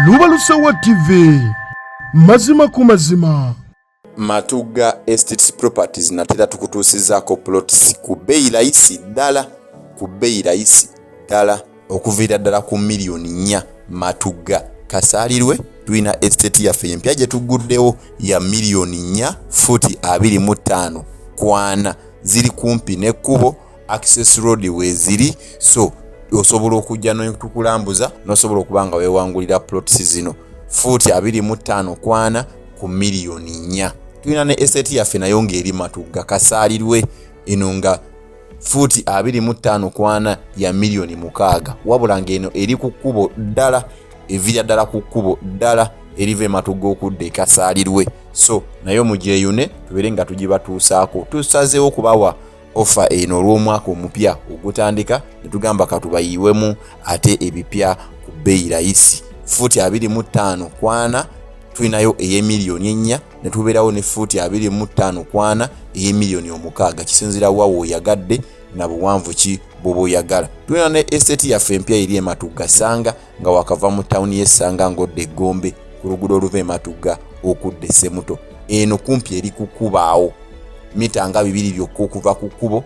Lubalusewa TV mazima ku mazima. Matugga Estates Properties natera tukutuusizaako plots ku bbeeyi layisi ddala ku bbeeyi layisi ddala okuviira ddala ku miliyoni 4. Matugga Kasaalirwe tulina estate yaffe empya gye tugguddewo ya miliyoni 4, fuuti 25 ku 40. Ziri kumpi n'ekkubo, access road weeziri, so osobola okujja netukulambuza n'osobola okuba nga weewangulira plots zino, fuuti 25 ku 40 ku miliyoni 4. Tulina ne estate yaffe nayo ng'eri Matugga Kasaalirwe, eno nga fuuti 25 ku 40 ya miliyoni 6, wabula ng'eno eri ku kkubo ddala, eviira ddala ku kkubo ddala eriva ematugga okudda ekasaalirwe. So naye mugyeyune tubeere nga tugibatuusaako. Tusazeewo okubawa offer eno olw'omwaka omupya ogutandika, ne tugamba katubayiwemu ate ebipya ku bbeeyi layisi. Fuuti 25 ku 40 tulinayo ey'emiliyoni 4, ne tubeerawo ne fuuti 25 ku 40 ey'emiliyoni 6. Kisinziira wa w'oyagadde na buwanvu ki bw'oba oyagala. Tulina ne estate yaffe empya eri Ematugga Ssanga, nga wakava mu tawuni y'Essanga ng'odda Eggombe ku luguudo oluva Ematugga okudda Essemuto. Eno kumpi eri kukubaawo mita nga 2 byokka okuva ku kkubo,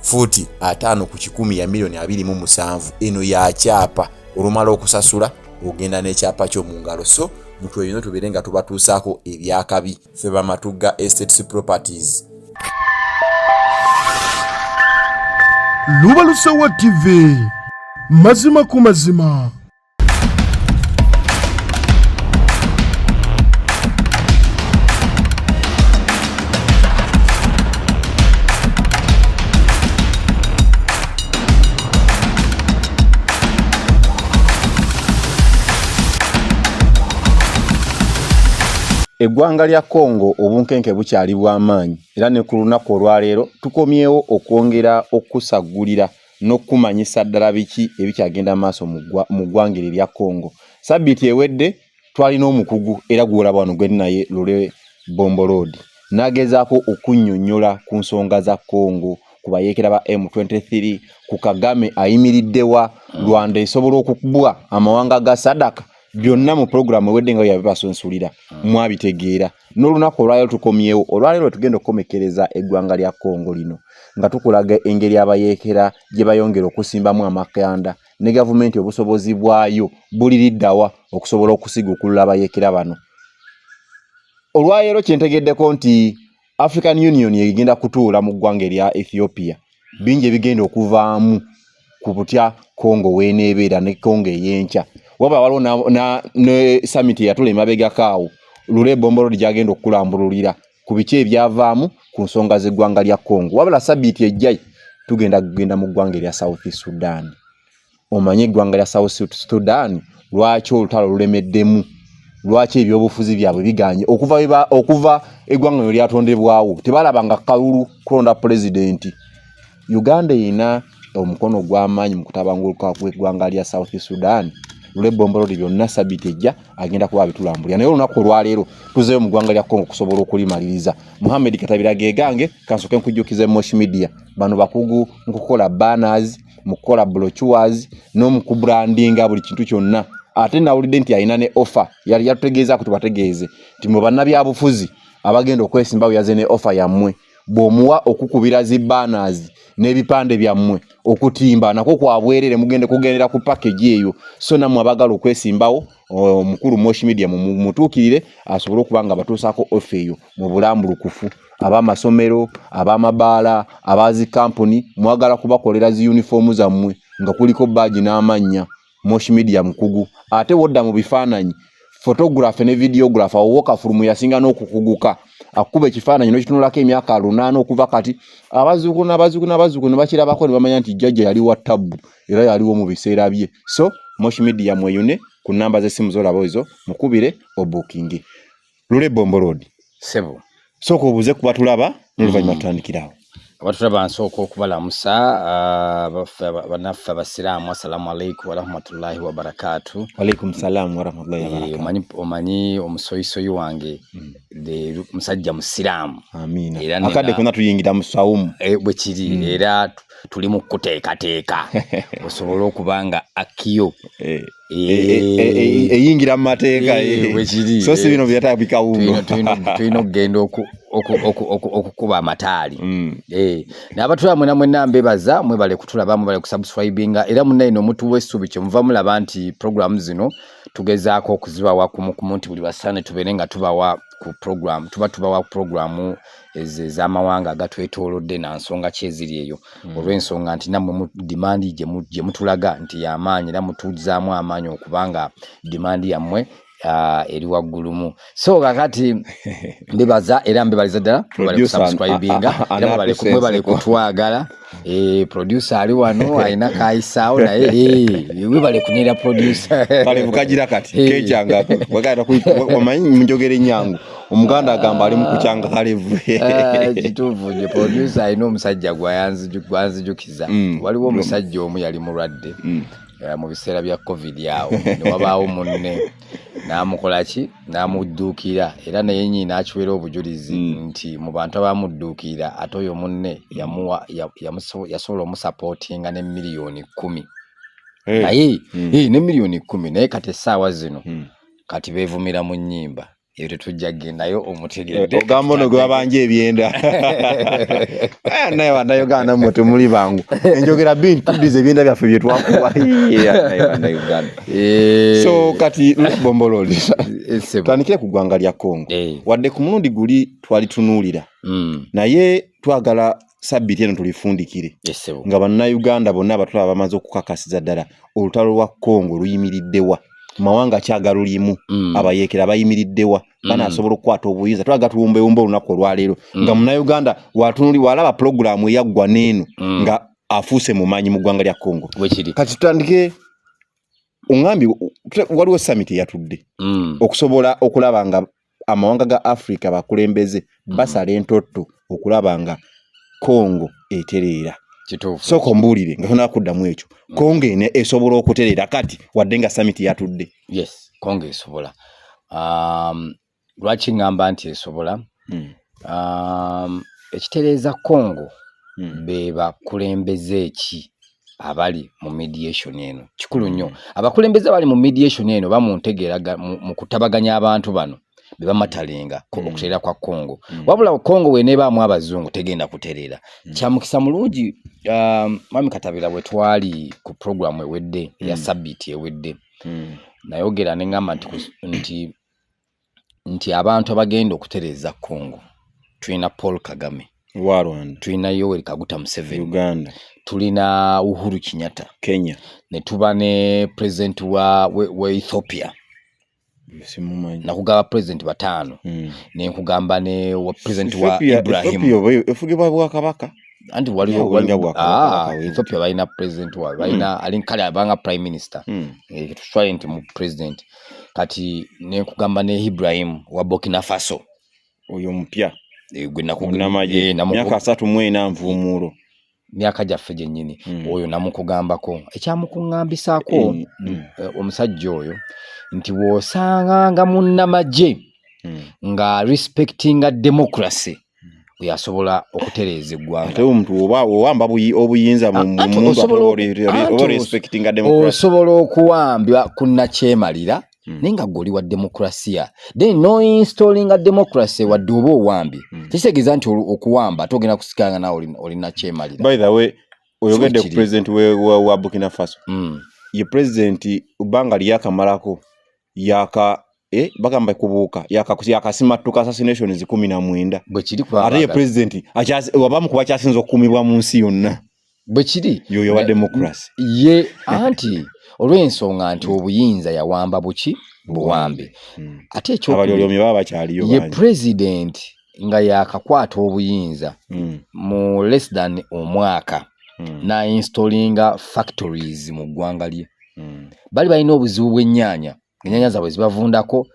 fuuti 50 ku 100 ya miliyoni 27. Eno yakyapa, olumala okusasula ogenda n'ekyapa kyo mu ngalo. So mutweyune tubeere nga tubatuusaako ebyakabi. Ffe Bamatugga Estates Properties. Lubalusewa TV mazima ku mazima. Eggwanga lya Congo obunkenke bukyali bw'amaanyi, era ne ku lunaku olwaleero tukomyewo okwongera okusaggulira n'okukumanyisa ddala biki ebikyagenda maaso mu ggwanga eryo erya Congo. Sabbiiti ewedde twalina omukugu, era gw'olaba wano gwe naye Lule Bomboloodi, n'agezaako okunnyonnyola ku nsonga za Congo, ku bayeekera ba M23, ku Kagame ayimiriddewa, Rwanda esobola okukubwa amawanga ga SADC. Byonna mu pulogulaamu ewedde nga yabibasunsulira, mwabitegeera. N'olunaku olwaleero tukomyewo, olwaleero tugenda okukomekkereza eggwanga lya Congo lino nga tukulaga engeri abayeekera gye bayongera okusimbamu amakanda, ne gavumenti obusobozi bwayo buliriddawa okusobola okusigukulula abayeekera bano. Olwaleero kyentegeddeko nti African Union egenda kutuula mu ggwanga erya Ethiopia, bingi ebigenda okuvaamu ku butya Congo weeneebeera ne Congo ey'enkya. Wabula waliwo ne summit eyatula emabegako awo, Lule Bombolodi gyagenda okukulambululira ku biki ebyavaamu ku nsonga z'eggwanga lya Congo. Wabula sabbiiti ejja tugenda kugenda mu ggwanga erya South Sudan. Omanye eggwanga lya South Sudan lwaki olutalo lulemeddemu, lwaki ebyobufuzi byabwe biganye okuva eggwanga lino lyatondebwawo tebalabanga kalulu kulonda pulezidenti. Uganda erina omukono ogw'amaanyi mu kutabanguka kw'eggwanga lya South Sudan. Lule Bombolodi byonna sabbiiti ejja agenda kuba abitulambulira, naye olunaku olwaleero tuzeeyo mu ggwanga lya Congo okusobola okulimaliriza. Muhammed Katabira gegange. Kansooke nkujjukize Mosh Media, bano bakugu mu kukola banners, mu kukola brochures n'omukubrandinga buli kintu kyonna. Ate nawulidde nti alina ne offer, yali yatutegeezaako tubategeeze nti mu bannabyabufuzi abagenda okwesimbawo yaze ne offer yammwe, bw'omuwa okukubira zi banners n'ebipande byammwe, okutimba nakwo kwa bwerere, mugende kugendera ku package eyo. So nammwe abagala okwesimbawo, omukulu Mosh Media mutuukirire asobole okuba nga batuusaako offer eyo mu bulambulukufu. Ab'amasomero, ab'amabaala, abazi kampuni, mwagala kubakolera zi uniform zammwe nga kuliko badge n'amannya, Mosh Media mukugu. Ate wodda mu bifaananyi, photography ne videography, awo kafulumu yasinga n'okukuguka. Akuba ekifaananyi n'okitunulako emyaka 800 okuva kati, abazzukulu n'abazzukulu n'abazzukulu ne bakirabako ne bamanya nti jjajja yali wa tabbu era yaliwo mu biseera bye. So Mosh Media mweyune ku namba z'essimu z'olaba ezo, mukubire obuukingi. Lule Bombolodi. Sebo. Sooka obuuze ku batulaba n'oluvannyuma tutandikirawo. Abatulaba nsooka okubalamusa, bannaffe abasiraamu, assalamu alaikum warahmatullahi wabarakatu. Alaikum salaamu warahmatullahi wabarakatu. Omanyi omusoyisoyi wange musajja musiraamu. Amiina. Akadde konna tuyingira mu sawumu. Bwe kiri. Era Tuli mu kuteekateeka osobole okuba nga akiyo eh, eh, eh, eyingira mu mateeka, so si bino byatabikawundo. Tulina okugenda okukuba amataali mm. N'abatulaba mwena mwena mbebaza, mwebale kutulaba, mwebale kusubscribinga, era munnaye nomutuwa essuubi kyemuva mulaba nti programu zino tugezaako okuzibawa kumukumu, nti buli lwasane tubeere nga tubawa ku program, tuba tubawa programu ezo ez'amawanga agatwetoolodde na nsonga ki eziri eyo mm. Olw'ensonga nti nammwe demand gye mutulaga nti y'amaanyi, era mutuzaamu amaanyi okubanga demand yammwe eri waggulumu. So kakati mbebaza era mbebaliza ddala, mwebale kusubscribinga era mwebale kutwagala. Producer ali wano alina kayisaawo, naye webale kunyera producer. Kalevu kagira kati kekyanga omanyi munjogera enyangu, Omuganda agamba ali mukukyanga kalevu. Kituufu nyo, producer alina omusajja gwanzijukiza mm. Waliwo omusajja omu yali mulwadde mm. Mu biseera bya COVID awo, newabaawo munne n'amukola ki, n'amudduukira, era naye nyini n'akiwera obujulizi nti mu bantu abamudduukirira, ate oyo munne yasobola omusapootinga ne 10 miliyoni naye ne 10 miliyoni, naye kati essaawa zino kati beevumira mu nnyimba. Eyo tetujja kugendayo, omutegedde. Ogamba ono gwe babanja ebyenda. Naye Bannayuganda mmwe temuli bangu, enjogera bintu tuddiza ebyenda byaffe bye twakuwa. Bannayuganda. So kati Bombololi, tutandikire ku ggwanga lya Congo. Wadde ku mulundi guli twalitunuulira, naye twagala sabbiiti eno tulifundikire nga Bannayuganda bonna abatulaba bamaze okukakasiza ddala olutalo lwa Congo luyimiriddewa, mawanga kyagalulimu mm. abayeekera bayimiriddewa mm. Banaasobola okukwata obuyinza? Twagala tuwumbewumbe olunaku olwaleero nga Munnayuganda watunuli walaba pulogulaamu eyaggwa n'eno nga afuuse mumanyi mu ggwanga lya Congo. Kati tutandike, oŋambye waliwo summit eyatudde okusobola okulaba nga amawanga ga Africa bakulembeze basala entotto okulaba nga Congo etereera. Sooka ombuulire nga tonakuddamu ekyo, Congo ene esobola okutereera kati wadde nga summit yatudde? Yes, Congo esobola. Lwaki ŋŋamba nti esobola? Ekitereeza Congo be bakulembeze ki abali mu mediation eno. Kikulu nnyo. Abakulembeze abali mu mediation eno bamuntegeera mu kutabaganya abantu bano be bamatalenga okutereera kwa Congo. Wabula Congo weneebaamu abazungu tegenda kutereera. Kyamukisa mulungi, Mwami Katabira, bwe twali ku programu ewedde eya sabbiiti ewedde, nayogera ne ŋŋamba nti nti abantu abagenda okutereeza Congo, tulina Paul Kagame wa Rwanda, tulina Yoweri Kaguta Museveni Uganda, tulina Uhuru Kenyatta Kenya, ne tuba ne president wa Ethiopia. Simumanyi. Nakugamba president bataano. Nenkugamba ne wa president wa Ibrahim. Efugibwa bwakabaka. Anti waliwo Ethiopia balina president waabwe, balina ali kale abanga prime minister. Tutwale nti mu president. Kati nenkugamba ne Ibrahim wa Burkina Faso. Oyo mupya. Gwe Munnamagye, myaka 34 nvuumuulo. Myaka gyaffe gyennyini. Oyo namukugambako ekyamukuŋŋambisaako omusajja oyo nti bw'osanganga munnamagye nga respectinga democracy, oyo asobola okutereeza eggwanga. Ate omuntu oba owamba obuyinza mu muntu, oba respectinga democracy? Osobola okuwambya ku nakyemalira, naye nga gwe oli wa demokrasiya, then no installinga democracy wadde oba owambye, tekitegeeza nti okuwamba ate ogenda kusikanga nawe oli nakyemalira. By the way, oyogedde ku president wa Burkina Faso. Ye president bbanga lyakamalako yaka bagamba kubuuka yakasimattuka assassinations 19. Bwekiri. Ate ye president wabamu kuba kyasinza okukuumibwa mu nsi yonna. Bwe kiri. Yoyo wa democracy. Ye anti olw'ensonga nti obuyinza yawamba buki buwambe. Ate ekyoabalyolyomye baba bakyaliyo. Ye president nga yakakwata obuyinza mu less than omwaka na installinga factories mu ggwanga lye. Bali balina obuzibu bw'ennyaanya, ennyaanya zaabwe zibavundako,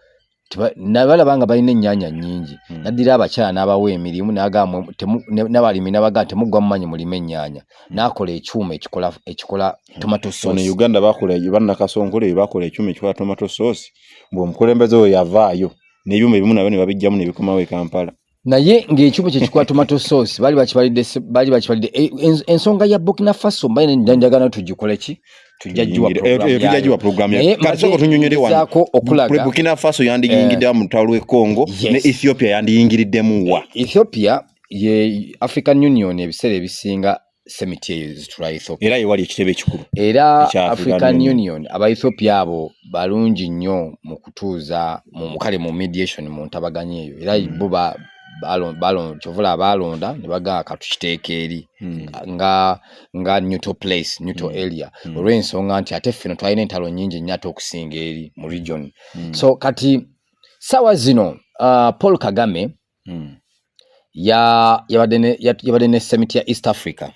nabalaba nga balina ennyaanya nnyingi. Naddira abakyala n'abawa emirimu, n'abalimi n'abagamba temuggwa mumanyi mulime ennyaanya, n'akola ekyuma ekikola tomato sauce. Uganda bakola, bannakasonkole bakola ekyuma ekikola tomato sauce, mbu omukulembeze we yavaayo n'ebyuma ebimu nabyo ne babijjamu ne bikomawo e Kampala. Naye ng'ekyuma kye kikola tomato sauce baali bakibalidde, baali bakibalidde ensonga ya Burkina Faso mbaye njagala tugikole ki, tujja giwa tujja giwa program yayo. Kati sooka tunyonyole wano okulaga Burkina Faso yandiyingidde mu lutalo lw'e Congo, ne Ethiopia yandiyingiriddemu wa? Ethiopia ye African Union ebiseera ebisinga summit eyo zitula Ethiopia, era yewali ekitebe ekikulu era African Union. Aba Ethiopia abo balungi nnyo mu kutuuza mu kale mu mediation, mu ntabaganya eyo, era bo kyovula balonda ne bagamba katukiteeka eri nga neutral place, neutral area, olw'ensonga nti ate ffeno twalina entalo nnyingi nnyo ate okusinga eri mu region. So kati sawa zino Paul Kagame yabadde ne summit ya East Africa.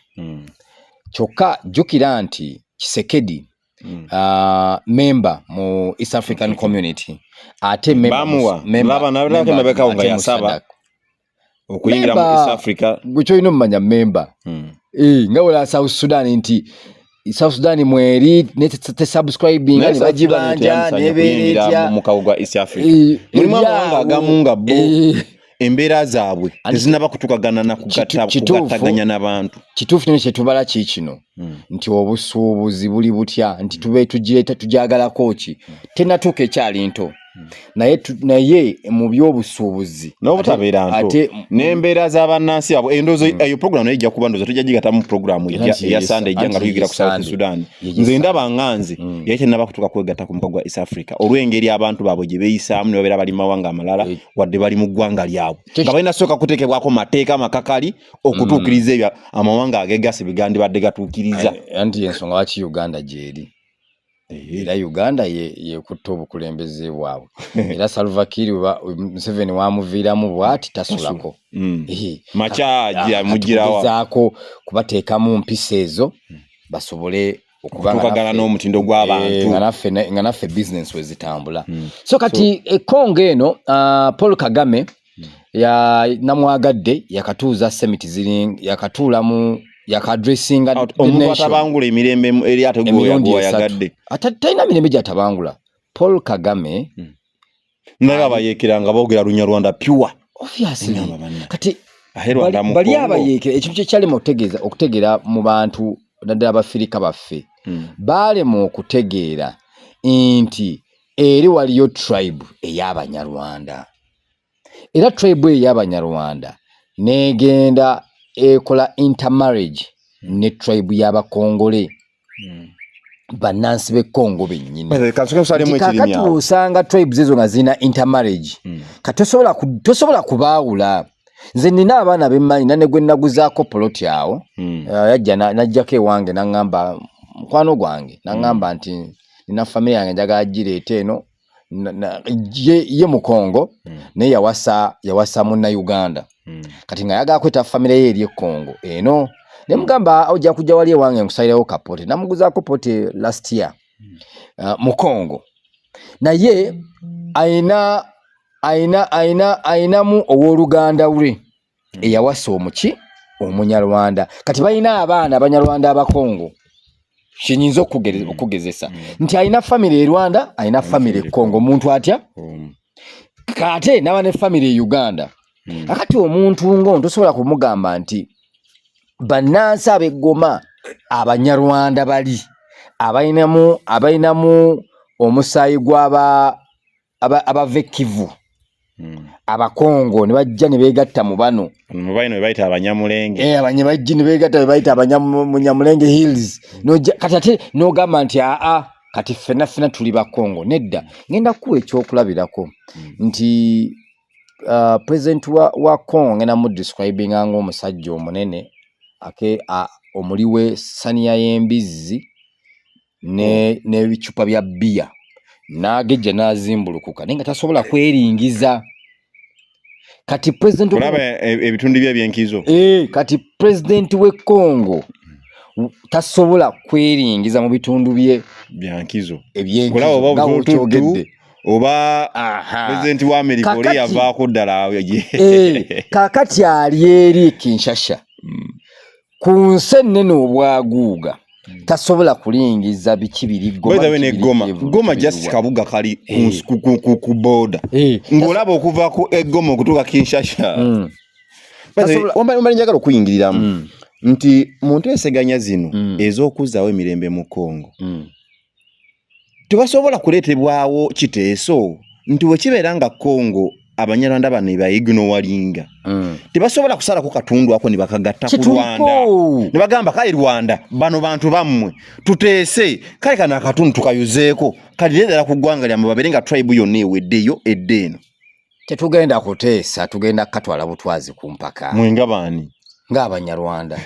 Kyokka jjukira nti Tshisekedi member mu East African Community, ate member yasaba okuyingira mu East Africa. Gwe kyolina omumanya member nga wala South Sudan, nti South Sudan mweri tesubscribinga ne bagibanja nebeera etya mukago gwa East Africa. Mulimu amawanga agamu nga bo embeera zaabwe tezinaba kutukagana nakugattaganya n'abantu. Kituufu kino kyetubala kiikino nti obusuubuzi buli butya, nti tube tugireeta tujagalako ki, tenatuuka ekyali nto, naye mu byobusuubuzi n'obutabeera nto n'embeera z'abannansi abo endowooza eyo program nayo ejja kuba, ndowooza tujja gigatamu program eya Sunday ejja nga tuyigira ku South Sudan. Nze ndaba nga nze yali tennaba kutuuka kwegatta ku mukago gwa East Africa olw'engeri abantu baabwe gye beeyisaamu ne babeera bali mu mawanga amalala, wadde bali mu ggwanga lyabwe, nga balina sooka kuteekebwako mateeka makakali okutuukiriza ebyo amawanga agegasse bigandibadde gatuukiriza. Anti ensonga lwaki Uganda gyeri, era Uganda yekutta obukulembeze bwabwe, era Salva Kiir Museveni wamuviiramu bwati tasulako. Makyamugirawo kubateekamu mpisa ezo basobole okutukagana n'omutindo gw'abantu. Nga naffe business we zitambula. So kati Congo eno, Paul Kagame ya namwagadde yakatuuza summit ziri, yakatuula mu yakaaddressinga. Omuntu atabangula emirembe eri ate gweyagadde. Talina mirembe gyatabangula Paul Kagame. Naye abayeekera nga boogera Lunyarwanda pure. Obviously kati bali abayeekera, ekintu kyekyalema okutegeera mu bantu naddala abafirika baffe, baalema okutegeera nti eri waliyo tribe ey'Abanyarwanda, era tribe eyo ey'Abanyarwanda negenda ekola intermarriage ne tribe y'Abakongole, bannansi b'e Congo bennyini. Kakati osanga tribes ezo nga zirina intermarriage, kati tosobola kubaawula. Nze nina abaana bemmanyi nane gwe naguzaako poloti awo, yajja najjako ewange naŋŋamba, mukwano gwange naŋŋamba nti nina famire yange njagala gireeta eno. Ye Mukongo, naye yawasa Munnauganda, kati nga ayagala kweta famire ye eri e Congo eno, ne mugamba ojja kujja wali ewange nkusalirewo kapote. Namuguzaako pote last year mu Congo, naye ayina ayina ayina ayinamu owooluganda lwe eyawasa omuki Omunyarwanda, kati balina abaana Abanyarwanda Abakongo. Kyenyinza okugezesa nti alina famire e Rwanda, alina famire e Congo, omuntu atya kate naba ne famire e Uganda. Akati omuntu ng'ono tosobola kumugamba nti bannansi ab'eggoma Abanyarwanda bali abalinamu omusaayi gw'aba abava Ekivu, Abakongo ne bajja ne beegatta mu bano. Mu bano be bayita Abanyamulenge. Eh, abanye bajja ne beegatta be bayita Abanyamulenge Hills. Nojja kati ate n'ogamba nti aa kati ffenna ffenna tuli Bakongo. Nedda, ngenda kuwa ekyokulabirako nti president wa Congo ngenda mu describinga ng'omusajja omunene ake omuli w'essaniya y'embizzi n'ebicupa bya bbiya n'agejja n'azimbulukuka, naye nga tasobola kweringiza. Kati president olaba ebitundu bye ebyenkizo. Kati president w'e Congo tasobola kweringiza mu bitundu bye byankizo ebyenkizo. Kulaba oba nga obutuntu bw'okyogedde. Oba president wa America oli yavaako ddala awo Kaakati ali eri Kinshasa ku nsi ennene obwaguuga. Tasobola kulingiza biki biri Goma. Ne Goma, Goma just kabuga kali eh. ku border eh. Ng'olaba okuva ku e Goma okutuuka Kinshasa. Wambali njagala okuyingiriramu nti mu nteeseganya zino ez'okuzzaawo emirembe mu Congo, tebasobola kuleetebwawo kiteeso nti bwe kibeera nga Congo Abanyarwanda bano ebaignowalinga, tebasobola kusalako katundu ako ne bakagatta ku Rwanda ne bagamba, "Kale Rwanda, bano bantu bammwe, tuteese, kale kano akatundu tukayuzeeko kalire ddala ku ggwanga lyammwe, babeere nga tribe yonna eweddeyo edde eno." Tetugenda kuteesa, tugenda kukatwala butwazi ku mpaka. Mwenga baani? Ng'Abanyarwanda,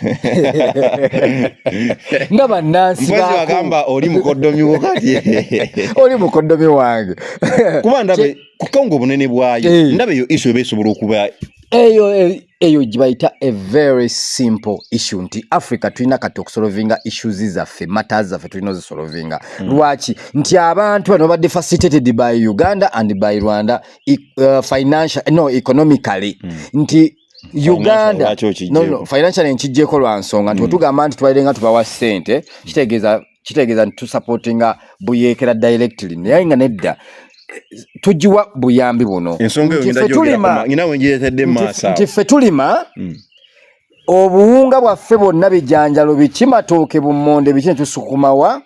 nga bannansi. Bagamba oli mukoddomi wo kati. Oli mukoddomi wange. Kuba ndabe ku Kongo obunene bwayo, eh. Ndaba eyo issue eba esobola okuba Eyo gibayita a very simple issue nti Africa tulina kati okusolovinga issues zaffe, matters zaffe tulina ozisolovinga. Lwaki nti abantu bano babadde facilitated by Uganda and by Rwanda, financial, no, economically, nti Uganda, no, financially nkijjeko lwa nsonga nti wetugamba nti tubalire nga tubawa ssente, kitegeeza nti tusupportinga buyeekera directly, naye nga nedda, tugiwa buyambi buno. Nti ffe tulima obuwunga bwaffe bwonna, bijanjalo, biki, matooke, bummonde, biki, netusukumawa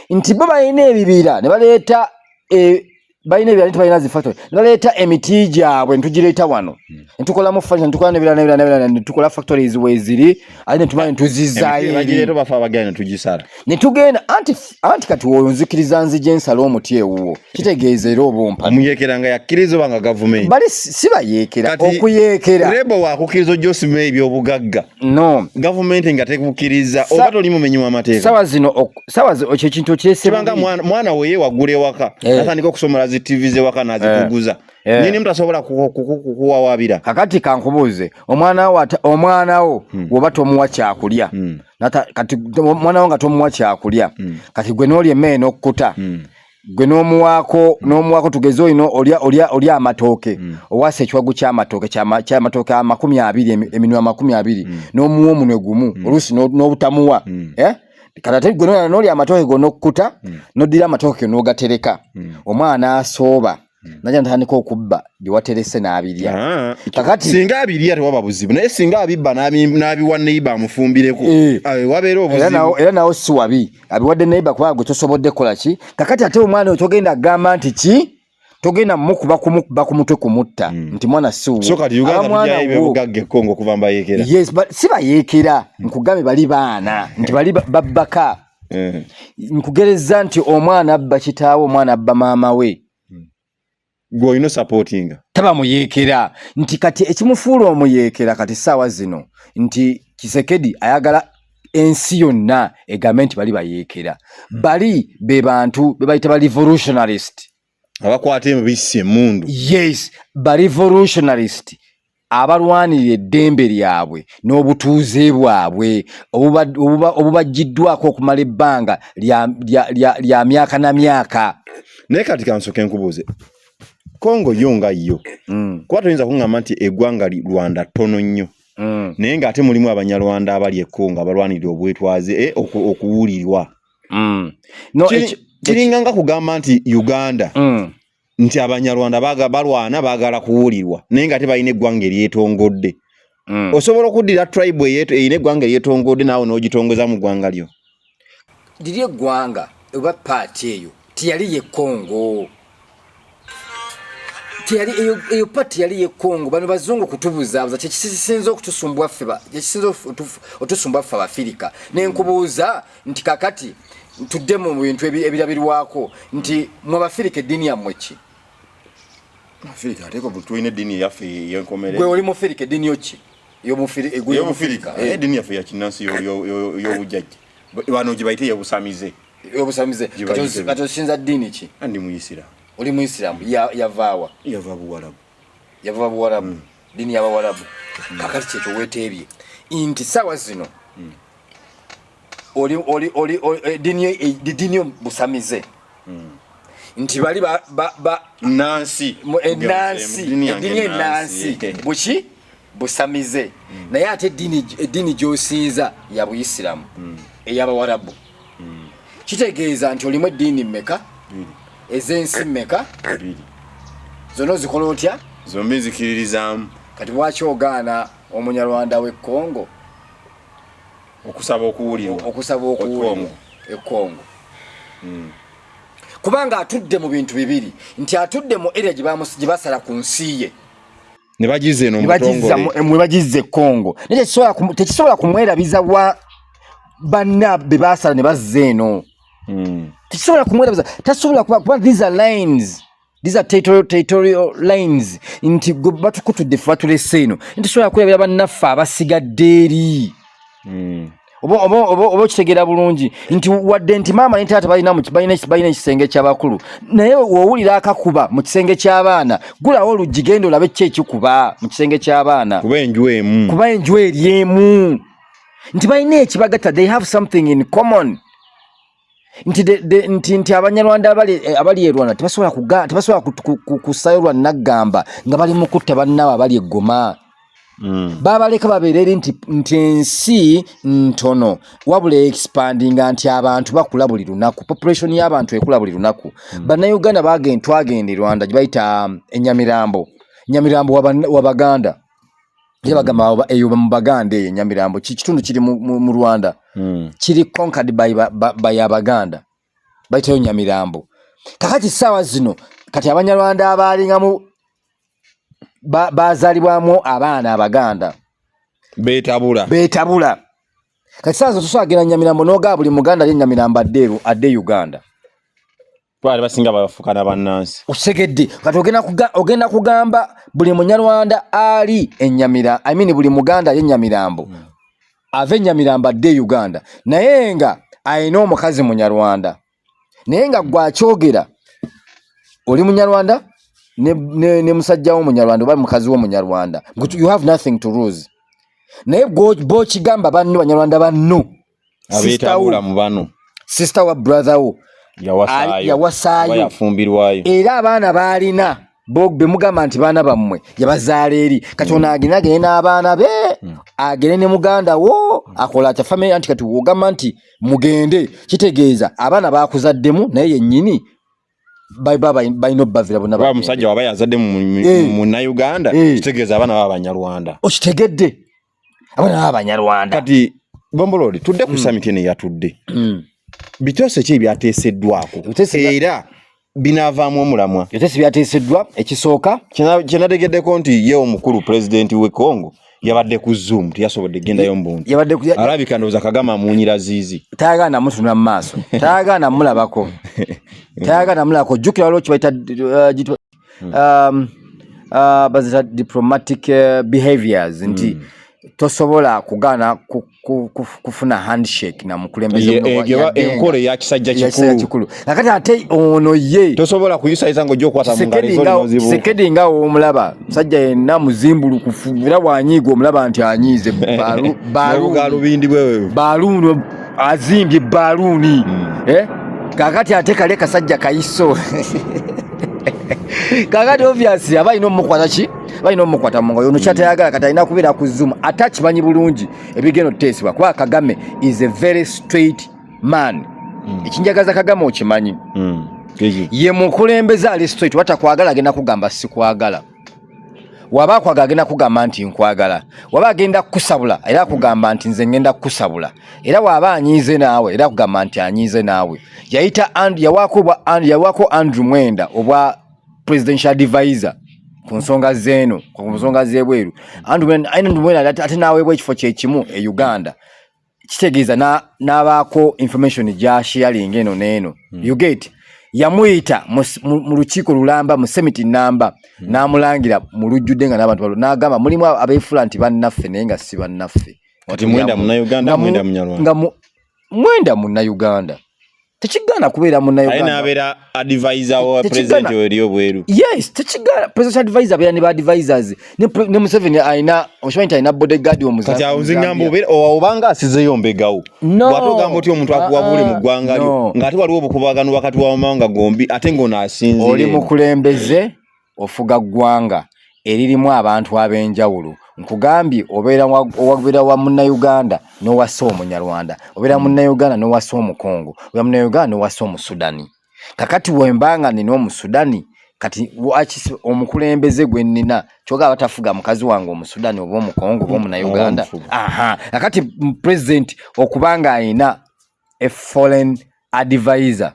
nti bo balina ebibira ne baleeta e, balina ebibira tebalina zi factory, ne baleeta emiti gyabwe netugireeta wano netukolamu furniture, netukola nebirala nebirala nebirala, netukola factories weeziri, ate netumala netuzizaayo. Netugenda anti kati woyo nzikiriza nzije nsala omuti ewuwo, kitegeeza era oba ompa. Omuyekera nga yakkiriza oba nga gavumenti? Bali si bayeekera, okuyeekera. Rebel wakukkiriza ojja osima ebyobugagga? No. Gavumenti nga tekukkiriza, oba toli mumenyi w'amateeka? Sawa zino, sawa ekyo ekintu okyese. Kibanga mwana weye waggula ewaka, eh. Natandika okusomola zi TV zewaka nazikuguza, eh. Nyini mutasobola kukuwawabira. Kakati kankubuuze, omwana wo, omwana wo woba tomuwa kyakulya, kati omwana wo nga tomuwa kyakulya, kati gwe n'olya emmere n'okkuta, gwe n'omuwaako, tugeze olina olya amatooke, owasa ekiwagu ky'amatooke, ky'amatooke 20, eminwe 20, n'omuwa omunwe gumu, oluusi n'obutamuwa, eh? Kati ate gwe n'olya amatooke g'onokkuta, n'oddira amatooke n'ogatereka, omwana asooba najja natandika okubba byewaterese n'abirya. Ah, kakati singa abirya tewaba buzibu, naye singa abibba n'abiwa neiba amufumbireko, eh. Wabeera obuzibu. Era nawo si wabi abiwadde neiba, kubanga gwe tosobodde kukola ki. Kakati ate omwana oyo togenda kugamba nti ki, togenda mukuba kumukuba ku mutwe kumutta, nti mwana si wuwo. So kati Uganda tujjayo ebyobugagga e Congo okuva mbayeekera? Yes, but si bayeekera, nkugambye bali baana nti bali babbaka. Eh. Nkugereza nti omwana abba kitaawe, omwana abba maama we. Gwe olina osupportinga. Taba muyeekera nti kati ekimufuula omuyeekera kati ssaawa zino nti Tshisekedi ayagala ensi yonna egambe nti bali bayeekera, bali be bantu be bayita ba revolutionarist. Abakwata emibisi emundu. Yes, ba revolutionarist abalwanirira eddembe lyabwe n'obutuuze bwabwe obubajjiddwako okumala ebbanga lya myaka na myaka. Naye kati kansoke nkubuuze, Kongo yo nga yo, kuba toyinza kuŋŋamba nti eggwanga Rwanda ttono nnyo, naye ng'ate mulimu Abanyarwanda abali e Kongo abalwanirira obwetwaze, eh, okuwulirwa. No, Kiringa nga kugamba nti Uganda, nti Abanyarwanda balwana baagala kuwulirwa, naye nga tebalina eggwanga eryetongodde. Osobola okuddira tribe erina eggwanga eryetongodde naawe n'ogitongoza mu ggwanga lyo? Liri eggwanga oba part eyo teyali ye Congo, teyali eyo part teyali ye Congo. Bano bazungu kutubuzaabuza, kyekisinza okutusumbwa ffe, kyekisinza otusumbwa ffe Abafirika. Nenkubuuza nti kakati tudde mu bintu ebirabirwako nti mwe Abafirika eddiini yammwe ki? Afirika ate tulina eddiini eyaffe eyenkomerero. Gwe oli mufirika, eddiini yo ki? Ey'obufirika? Eh. Eddiini yaffe ya kinnansi y'obujjajja, bano gye bayite ey'obusamize. Ey'obusamize. Kati osinza ddiini ki? Ndi Muyisiramu. Oli Muyisiramu, yavaawa? Yava Buwarabu. Yava Buwarabu, ddiini y'Abawarabu. Kakati kyekyo weteebye nti saawa zino oli eddiini yo busamize, nti bali ba nansi. Enansi, eddiini enansi buki, busamize, naye ate eddiini gy'osinza ya Buyisiramu. Ey'abawarabu. Kitegeeza nti olimu eddiini mmeka, ez'ensi mmeka, zonna ozikola otya? Zombi nzikiririzaamu. Kati lwaki ogaana Omunyarwanda w'e Congo okusaba okuwulirwa? Okusaba okuwulirwa e Congo. Kubanga atudde mu bintu bibiri, nti atudde mu area gye basala ku nsi ye ne bagiza eno ne bagizza mubutongole. Mwe bagizza e Congo, naye tekisobola kumwerabiza wa banna be basala ne bazza eno. Tekisobola kumwerabiza, tasobola kuba these are lines, these are territorial lines, nti gwe batukutudde, ffe batulese eno, nti tosobola kwerabira bannaffe abasigadde eri. Oba okitegeera bulungi nti wadde nti maama ne taata balina ekisenge ky'abakulu, naye w'owulira akakuba mu kisenge ky'abaana, gulawo oluggi, genda olabe ki ekikuba mu kisenge ky'abaana. Kuba enju emu. Kuba enju eri emu, nti balina ekibagatta, they have something in common, nti nti Abanyarwanda abali e Rwanda tebasobola kussayo lwa naggamba nga bali mu kutta bannaabwe abali e Goma. Babaleka babeera eri, nti ensi ntono wabula expandinga, nti abantu bakula buli lunaku, population y'abantu ekula buli lunaku. Bannayuganda twagenda e Rwanda gye bayita Enyamirambo. Nyamirambo wabaganda, era bagamba eyo mu Baganda, eyo Nyamirambo kitundu kiri mu Rwanda, kiri conquered by Abaganda, bayitayo Nyamirambo. Kakati saawa zino kati Abanyarwanda abaalingamu bazaalibwamu abaana Abaganda beetabula. Beetabula. Kati saawa zino tosobola genda Nyamirambo n'ogaba buli Muganda ali e Nyamirambo adde Uganda. Twali basinga bafuuka na bannansi. Osegedde? Kati ogenda kugamba buli Munyarwanda ali enyamira, I mean buli Muganda ali Enyamirambo ava Enyamirambo adde e Uganda, naye nga alina omukazi Munyarwanda, naye nga gwakyogera oli Munyarwanda ne musajja wo Munyarwanda oba mukazi wo Munyarwanda, you have nothing to lose, naye bw'okigamba banno Banyarwanda banno, abeetabula mu bano, sister wa brother wo yawasaayo, yawasaayo. Oba yafumbirwayo, era abaana baalina bo bemugamba nti baana bammwe yabazaala eri. Kati ono agende n'abaana be, agende ne muganda wo, akola atya family? Anti kati wogamba nti mugende, kitegeeza abaana bakuzaddemu, naye yennyini balina obbavira bonna oba bagende. Omusajja waba yazadde Munnayuganda, kitegeeza abaana baba Banyarwanda. Okitegedde? Abaana baba Banyarwanda. Kati Bombolodi, tudde ku summit eno eyatudde. Biteeso ki ebyateeseddwako era binaavaamu omulamwa? Ebiteeso byateeseddwa, ekisooka, Kyenategeddeko nti ye omukulu pulezidenti we Congo yabadde ku Zoom, teyasobodde kugendayo mu buntu. Yabadde Alabika ndowooza Kagame amuwunyira ziizi. Tayagala namutunula mu maaso, tayagala namulabako, tayagala namulabako. Jjukira waliwo kibayita bazita diplomatic behaviors, nti tosobola kugaana kufuna handshake na mukulembeze muno yadde nga Enkola eya kisajja ya kisajja kikulu. Kikulu. Kakati ate ono ye Tosobola kuyisayisa ng'ojja okukwata mu ngalo Tshisekedi ezo n'ozibuuka. Tshisekedi nga womulaba, musajja yenna muzimbulukufu, era bwanyiiga omulaba nti anyiize. N'obugaalubindi bwe Baluuni, azimbye baluuni. Eh? Kakati ate kali kasajja kayiso. Kakati obviously aba alina omukwata ki, balina omukwata mu ngalo. Ono kyatayagala kati alina kubeera ku Zoom, ate akimanyi bulungi ebigenda otuteesebwa, kuba Kagame is a very straight man. Ekinjagaza Kagame okimanyi? Kiki? Ye mukulembeze ali straight. Watakwagala agenda kugamba sikwagala, waba akwagala agenda kugamba nti nkwagala, waba agenda kukusabula era akugamba nti nze ngenda kukusabula, era waba anyiize naawe era akugamba nti anyiize naawe. Yayita yawaako Andrew Mwenda obwa presidential advisor ku nsonga zeeno, ku nsonga z'ebweru. Andrew Mwenda ate n'aweebwa ekifo kyekimu e Uganda, kitegeeza n'abaako information gya sharing eno n'eno. You get? Yamuyita mu lukiiko lulamba, mu summit namba, n'amulangira mu lujjudde nga n'abantu n'agamba mulimu abeefuula nti bannaffe naye nga si bannaffe. Kati Mwenda Munnayuganda, Mwenda Munyarwanda. Nga Mwenda Munnayuganda, tekigaana kubeera Aye Munnayuganda. N'abeera advisor wa president eri obweru. Yes, tekigaana. Presidential advisor abeera ne ba advisors, ne Museveni alina, okimanyi nti alina bodyguard Kati awo nze ngamba obanga asizeyo mbegawo. No. Bw'ate ogamba otya omuntu akuwabule mu ggwanga lyo, No. ng'ate waliwo obukubagano wakati w'amawanga gombi, ate ng'ono asinziira Oli eno. mukulembeze, ofuga ggwanga eririmu abantu ab'enjawulo. Nkugambye obeera obeera wa Munnayuganda n'owasa Omunyarwanda, obeera Munnayuganda n'owasa Omukongo, obeera Munnayuganda n'owasa Omusudani. Kakati wemba nga nina Omusudani, kati lwaki omukulembeze gwe nnina kyogaba batafuga mukazi wange Omusudani oba Omukongo oba Omunnayuganda? Aha, kakati president okuba nga alina a foreign advisor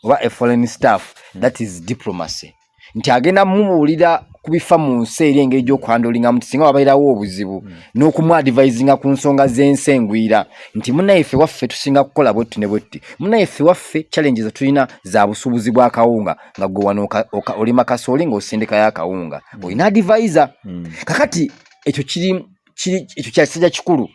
oba a foreign staff, that is diplomacy, nti agenda mumubuulira ku bifa mu nsi eri, engeri gy'okuhandlingamu nti singa wabeerawo obuzibu, n'okumuadvisinga ku nsonga z'ensi engwira, nti munnayeffe waffe tusinga kukola bwetti ne bwetti, munnayeffe waffe challenge zetulina za busuubuzi bwa kawunga, nga gwe wano olima kasooli ng'osindikayo akawunga, olina advisor. Kakati ekyo kiri ekyo kyakisajja kikulu.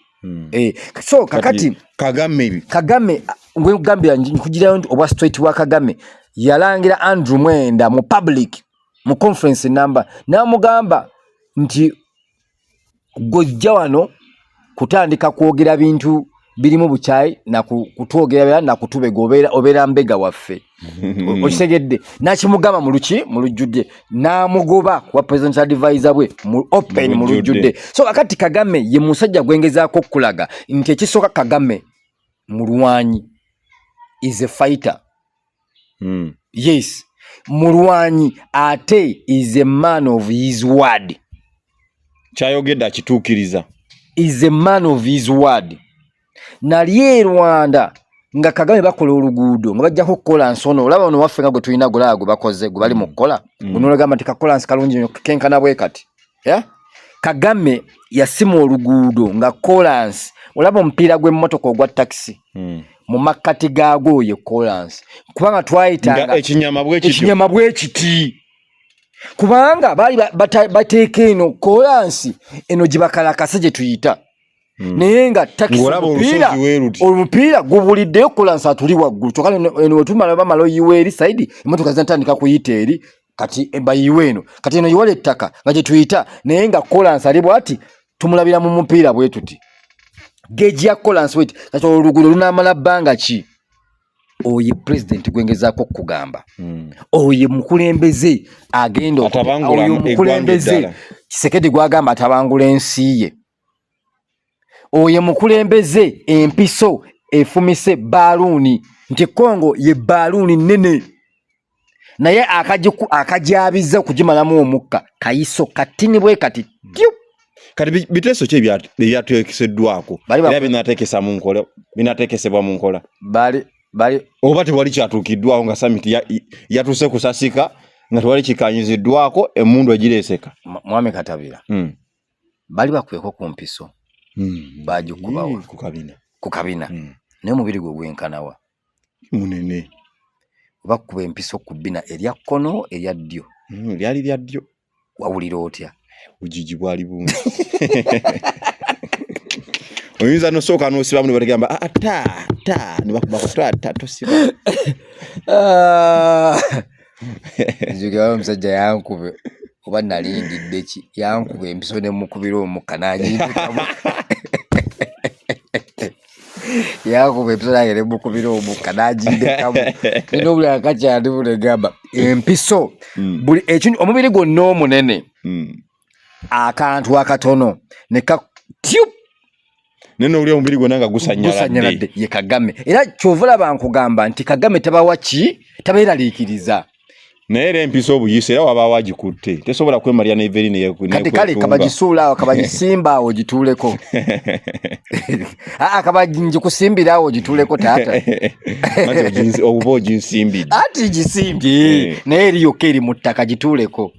So kakati Kagame, Kagame ngwegambira nkugirayo nti obwa straight bwa Kagame, yalangira Andrew Mwenda mu public mu conference number, n'amugamba nti gojja wano kutandika kwogera bintu birimu bukyayi nakutwogera nakutubega, obeera mbega waffe. Okitegedde? Nakimugamba mu luki mu lujjudde, n'amugoba kuba president advisor bwe mu open mu lujjudde. So kakati Kagame ye musajja gwengezaako okulaga nti ekisooka, Kagame mulwanyi, is a fighter. Yes, mulwanyi, ate is a man of his word. Kyayogedde akituukiriza. Is a man of his word. Nali e Rwanda nga Kagame bakola oluguudo nga bajjako kukola nsono, olaba ono waffe nga gwe tulina, gulaba gwe bakoze, gwe bali mu kukola, gunolagamba nti kakolansi kalungi nnyo, kenkana bwe kati. Yeah? Kagame yasima oluguudo nga kolansi, olaba omupiira gw'emmotoka ogwa takisi, mu makkati gaagwo ye kolansi, kubanga twayitanga nga ekinyama bwe kityo. Ekinyama bwe kiti, kubanga baali bateeka eno kolansi eno gye bakalakase gye tuyita, naye nga takisi Ng'olaba omupiira olusozi we luti. Omupiira gubuliddeyo, kolansi atuli waggulu, kyokka eno wetumala bamala oyiwa eri side, emotoka zinatandika kuyita eri, kati bayiwe eno, kati eno yiwala ettaka nga gye tuyita, naye nga kolansi ali bwati, tumulabira mu mupiira bwe tuti, geji ya kolansi bweti. Kati oluguudo lunaamala bbanga ki? Oyo president gwengezaako okukugamba, oyo mukulembeze agenda Atabangula oyo eggwanga mukulembeze eddala. Kisekedi gwagamba atabangula ensi ye, oyo mukulembeze empiso efumise baaluuni nti Kongo ye baaluuni nnene, naye akajabiza okugimalamu omukka kayiso katini bwe kati tyu. Kati biteeso ki ebyateekeseddwako era binateekesa mu nkola, binateekesebwa mu nkola bali bali oba tewali kyatuukiddwako nga summit yatuuse kusasika nga tewali kikanyiziddwako, emmundu egireeseka? Mwami Katabira, bali bakweko ku mpiso bagikubawa? Ku kabina. Ku kabina. Naye omubiri gwe gwenkanawa? Munene. Bakuba empiso ku bbina erya kkono, erya ddyo? Lyali lya ddyo. Wawulira otya? Bugigi bwali bungi, oyinza nosooka nosibamu ne bategamba, "Ah, ta ta," ne bakubako ta ta, tosiba. Nzijukira omusajja yankube, oba nalindidde ki, yankuba empiso nemukubira omukka nagindikamu. Yankuba empiso nange nemukubira omukka nagindekamu. Nina obuli akakyali bulegamba empiso buli ekintu, omubiri gwonna omunene, akantu akatono neka tyup. Naye nowulira omubiri gwonna nga gusanyaladde. Gusanyaladde. Ye Kagame. Era kyova olaba nkugamba nti Kagame tabawa ki, tabeeraliikiriza. Naye era empiso obuyisa, era wabaawo agikutte tesobola kwemalira neveri. Kati kale kabagisuula awo, kabagisimba awo gituuleko. Aa, kabagikusimbira awo gituuleko, taata. Oba oginsimbidde. Ati gisimbye. Naye eri yokka eri mu ttaka, gituuleko.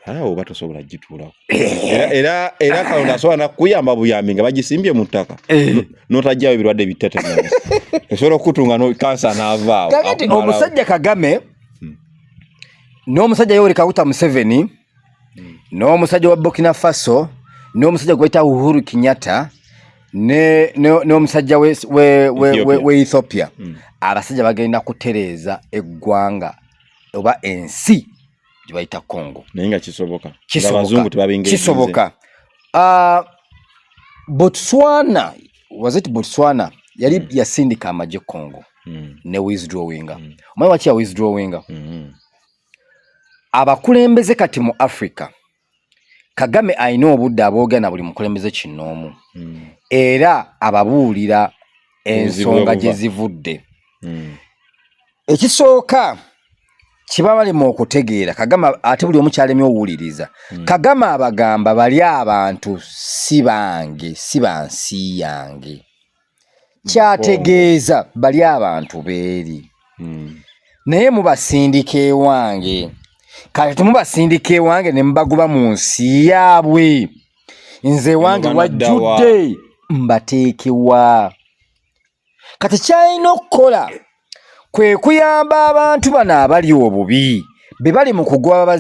Awo oba tosobola gituulako, era Katonda asobola nakukuyamba buyambi nga bagisimbye mu ttaka, notajjawo ebirwadde bittetenansi esobola okukutunga kansa n'avaawo. Kakati Akumalawo. omusajja Kagame n'omusajja Yoweri Kaguta Museveni n'omusajja wa Burkina Faso n'omusajja gwe bayita Uhuru Kenyatta n'omusajja Ethiopia. we Ethiopia, abasajja bagenda kutereeza eggwanga oba ensi gye bayita Congo. Naye nga kisoboka? Kisoboka. Abazungu tebabinga? Kisoboka. Botswana, was it Botswana, yali yasindika amagye Congo ne withdrawinga. Omanyi waki ya withdrawinga? Abakulembeze kati mu Africa. Kagame alina obudde aboogera na buli mukulembeze kinnoomu era ababuulira ensonga gye zivudde. Ekisooka kiba balema okutegeera Kagame, ate buli omu kyalemye owuliriza. Kagame abagamba bali abantu si bange, si bansi yange. Kyategeeza bali abantu beeri naye mubasindika ewange. Kati temubasindika ewange ne mubagoba mu nsi yaabwe, nze ewange wajjudde mbateekewa. Kati kyalina okukola kwe kuyamba abantu bano abali obubi be bali mu kugwa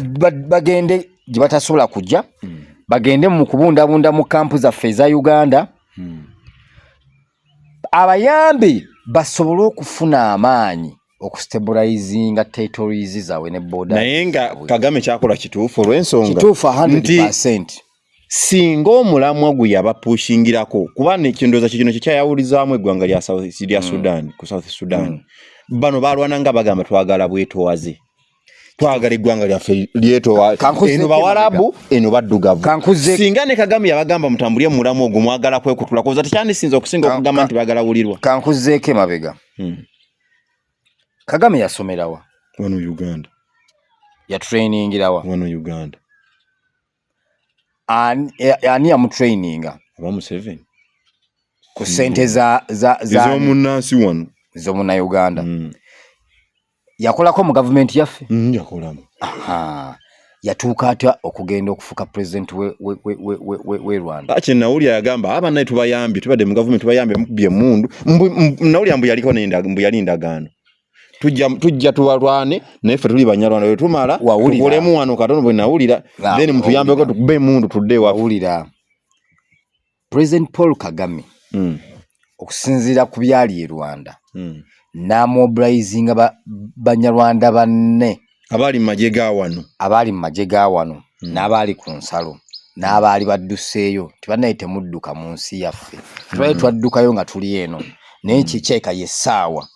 bagende gye batasobola kujja, bagende mu kubundabunda mu kampu zaffe eza Uganda, abayambe basobole okufuna amaanyi okustabilizinga territories zaabwe ne border. Naye nga Kagame kyakola kituufu olw'ensonga kituufu 100%. Singa omulamwa gwe yabapushingirako, kuba nekindooza kikino kyekyayawulizaamu eggwanga lya Sudan ku South Sudan. Bano balwana nga bagamba twagala bwetowaze, twagala eggwanga lyaffe lyetowa, eno bawarabu eno baddugavu. Singa ne Kagame yabagamba mutambulye mulamu ogwo mwagala kwekutula koza tekyandisinza okusinga okugamba nti bagala wulirwa. Kankuzeeko emabega. Kagame yasomerawa? Wano Uganda. Yatrainingirawa? Wano Uganda. Ani yamutraininga? Oba Museveni. Ku ssente ez'omunnansi wano, ez'omunnauganda. Yakolako mu gavumenti yaffe? Yakolamu. Yatuuka atya okugenda okufuuka pulezidenti we Rwanda? Kye nawulira yagamba abannaye tubayambye, tubadde mu gavumenti tubayambye, mukubye emmundu. Nawulira mbu yaliko mbu yali ndagaano, tujja tubalwane naye ffe tuli Banyarwanda, bwe tumala tukolemu wano katono. Bwe nawulira then mutuyambeko tukube emmundu tudde ewaffe. Wawulira President Paul Kagame okusinziira ku byali e Rwanda n'amobilizinga Banyarwanda banne abaali mu magye ga wano, abaali mu magye ga wano n'abaali ku nsalo n'abaali badduseeyo, tibannaye temudduka mu nsi yaffe, tubale twaddukayo nga tuli eno, naye kikyeka ye ssaawa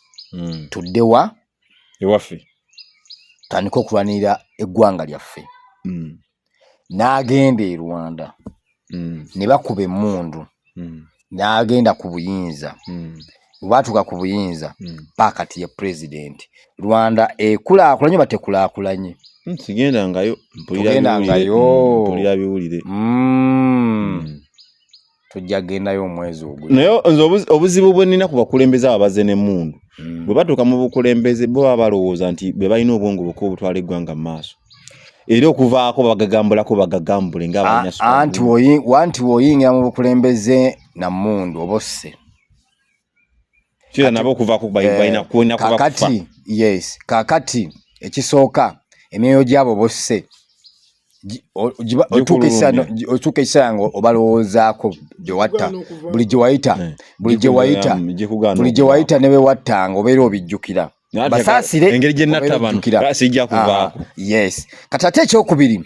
tuddewa ewaffe, tutandike okulwanirira eggwanga lyaffe. N'agenda e Rwanda ne bakuba emmundu n'agenda ku buyinza. Bwe baatuuka ku buyinza paakati ye pulezidenti. Rwanda ekulaakulanye oba tekulaakulanye? Sigendangayo. Togendangayo. Mpulira biwulire. Tujja gendayo omwezi ogwo. Naye nze obuzibu bwe nnina ku bakulembeze abo abazze n'emmundu, bwe batuuka mu bukulembeze bo baba balowooza nti be balina obwongo bokka obutwala eggwanga mu maaso, era okuvaako bagagambulako bagagambule ng'abanti w'oyingira mu bukulembeze na mmundu oba osse. Kira nabo okuvaako balina kuba kufa. Kakati yes, kakati ekisooka emyoyo gyabo bosse otuuka ekiseera nga obalowoozaako gyewatta, buli gye wayita, buli gye wayita, buli gye wayita ne bewattanga obeera obijjukira. Basaasire. Engeri gye natta bano sijja kuvaako. Yes, kati ate ekyokubiri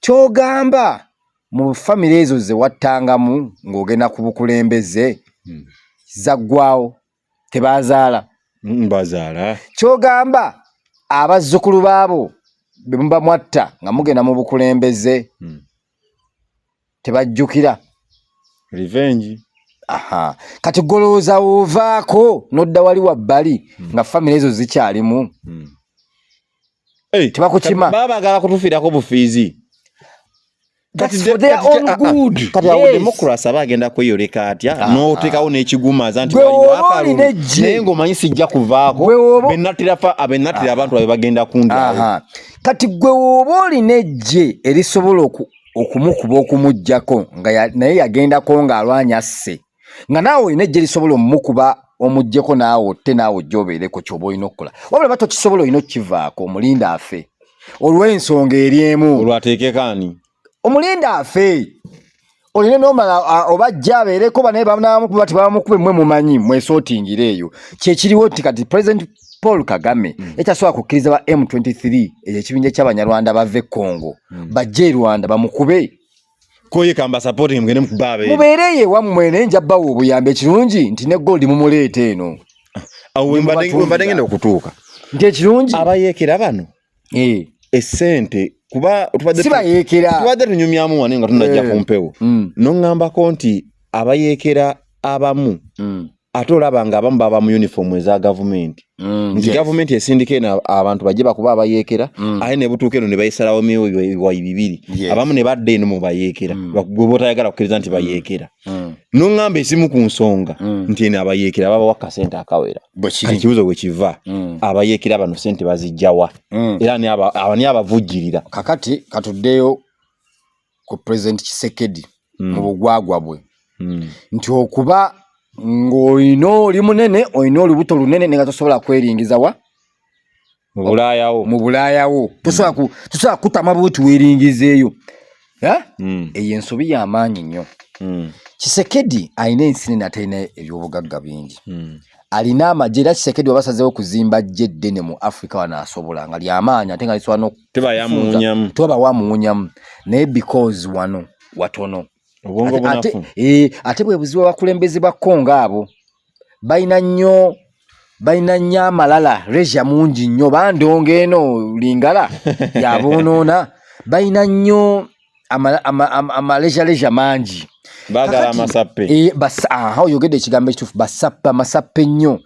kyogamba mu famire ezo ze wattangamu ng'ogenda ku bukulembeze zaggwawo, tebazaala? Bazaala. Kyogamba abazzukulu baabo be muba mwatta nga mugenda mu bukulembeze tebajjukira? Revenge. Aha, kati golowooza wovaako n'odda wali wabbali nga famire ezo zikyalimu, tebakukima. Baba bagala kutufiirako bufiizi. Kati awo democracy aba agenda kweyoleka atya n'oteekawo n'ekigumaza nti naye ng'omanyi sijja kuvaako, bennattira abantu babe bagenda kundyawo? Kati gwe woba olina eggye erisobola okumukuba okumugjako nga naye yagendako ng'alwanya asse, nga naawe olina eggye lisobola omumukuba omuggyeko naawe otte naawe ojja obeereko, kyoba olina okukola. Wabula ba tokisobola, olina okukivaako omulinda afe olw'ensonga eri emu. Olwateekekaani? Omulinda afe, olina nomala oba ajja abeereko banaye banamukuba tebamukube, mmwe mumanyi mwesootingire eyo. Kyekiriwo nti kati President Paul Kagame ekyasobola kukkiriza ba M23, ekyo ekibinja ky'Abanyarwanda bave Congo bajje e Rwanda bamukube. Koye kamba supporting mugende mukuba abeere. Mubeereyo ewammwe naye nja bbawa obuyambi. Ekirungi nti ne gold mumuleeta eno. Awo wembadde ngenda okutuuka. Nti ekirungi abayeekera bano, essente. Kuba tubadde Sibayeekera. Tubadde tunyumyamu wane nga tunajja ku mpewo. Noŋŋambako nti abayeekera abamu ate olaba nga abamu baba mu uniform eza gavumenti. Nti gavumenti esindika eno abantu bajje bakuba abayeekera, ate ne butuuka eno ne bayisalawo miwayi bibiri. Abamu ne badda eno mu bayeekera. Gwe botayagala kukkiriza nti bayeekera. Noŋŋamba ezimu ku nsonga nti eno abayeekera babawa kasente akawera. Bwe kiri. Kati ekibuuzo bwe kiva, abayeekera bano sente bazijjawa? Era ani abavujjirira? Kakati katuddeyo ku President Tshisekedi mu bugwagwa bwe. Nti okuba ng'olina oli munene, olina olubuto lunene, naye nga tosobola kweringiza wa? Mu Bulaayawo. Mu Bulaayawo. Tosobola kutama bwoti weeringizeeyo. Ha? Eyo ensobi y'amaanyi nnyo. Tshisekedi alina ensi nene ate alina ebyobugagga bingi. Alina amagye, era Tshisekedi wabasazeewo okuzimba ggye eddene mu Africa wano asobola nga lyamaanyi ate nga lisobola n'oku- Teba yamuwunyamu. Teba wamuwunyamu. Naye because wano watono. Obwongo bunafu. Ate bwe buzibu abakulembeze ba Congo abo balina nnyo amalala, leisure mungi nnyo, bandongo eno lingala yaboonoona, balina nnyo ama leisure mangi. Baagala Kakati, amasappe. Aha, oyogedde ekigambo ekituufu, basappe, amasappe nnyo.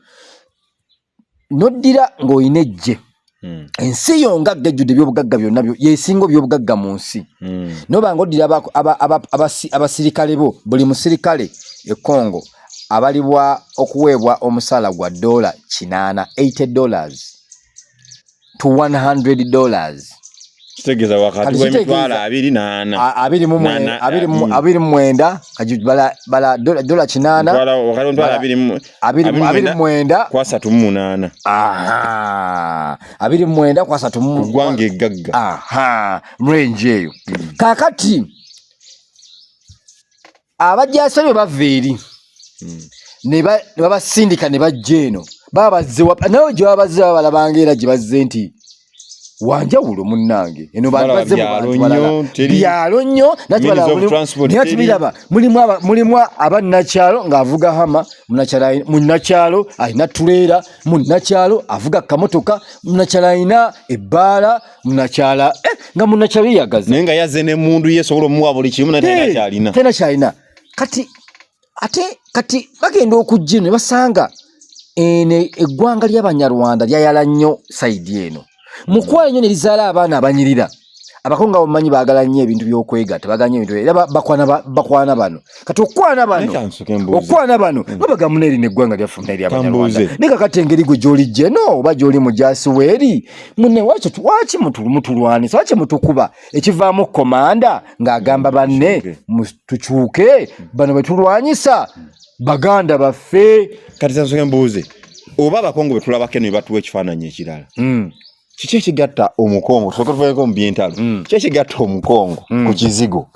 Noddira ng'olina eggye. Ensi yo ngagga ejjudde ebyobugagga byonna, yesinga ebyobugagga mu nsi. Noba ng'oddira abasirikale bo, buli musirikale e Congo abalibwa okuweebwa omusaala gwa dola kinaana, eighty dollars to one hundred dollars. Kitegeeza wakati Kati w'emitwalo kitegeeza abiri n'ana. Abiri mu mwe- N'ana, abiri mu- 29, kati bala dola kinaana, Wakati w'emitwalo bala abiri mu- abiri mu- abiri abiri mu mwenda ku asatu mu munaana. Aha. 29 ku asatu mu Ku ggwanga eggagga. Aha, range eyo. Kaakati abajjaasi bwe bava eri, ne babasindika ne bajja eno, baba bazze nawe gye baba bazze baba balabanga era gye bazze nti wanjawulo munnange. Eno bantu Balaba bazze mu byalo bantu balala. nnyo, teri Byalo nnyo, nati means balaba of mulimu- transport naye teri. tubiraba, mulimu abannakyalo ng'avuga hama, munnakyalo alina tuleera, munnakyalo avuga kamotoka, munnakyalo alina ebbaala, munnakyala, nga munnakyalo yeyagaza. Naye nga yazze n'emmundu ye esobola omuwa buli kimu, naye talina ky'alina. Talina ky'alina. Kati ate kati bagenda okujja eno ne basanga eno eggwanga ly'Abanyarwanda lyayala nnyo sayidi eno. Mukwano nnyo ne lizaala abaana abanyirira. Abakongo abo mumanyi baagala nnyo ebintu by'okwegatta, baagala nnyo ebintu, era bakwana bano. Kati okwana bano, Naye kansuke mbuuze. okwana bano, babaga muno eri n'eggwanga lyaffe muno eri Abanyarwanda. Kambuuze. Naye kakati engeri gwe gy'olijja eno, oba gy'oli mu jaasi weeri, munne waki mutulwanisa, waki mutukuba? Ekivaamu komanda ng'agamba banne, Tukyuke. tukyuke, bano bwe tulwanyisa baganda baffe. Kati kansuke mbuuze, oba Abakongo bwe tulabako eno ne batuwa ekifaananyi ekirala. Kiki ekigatta Omukongo? Tusooke tuveeko mu by'entalo. Kiki ekigatta Omukongo ku kizigo?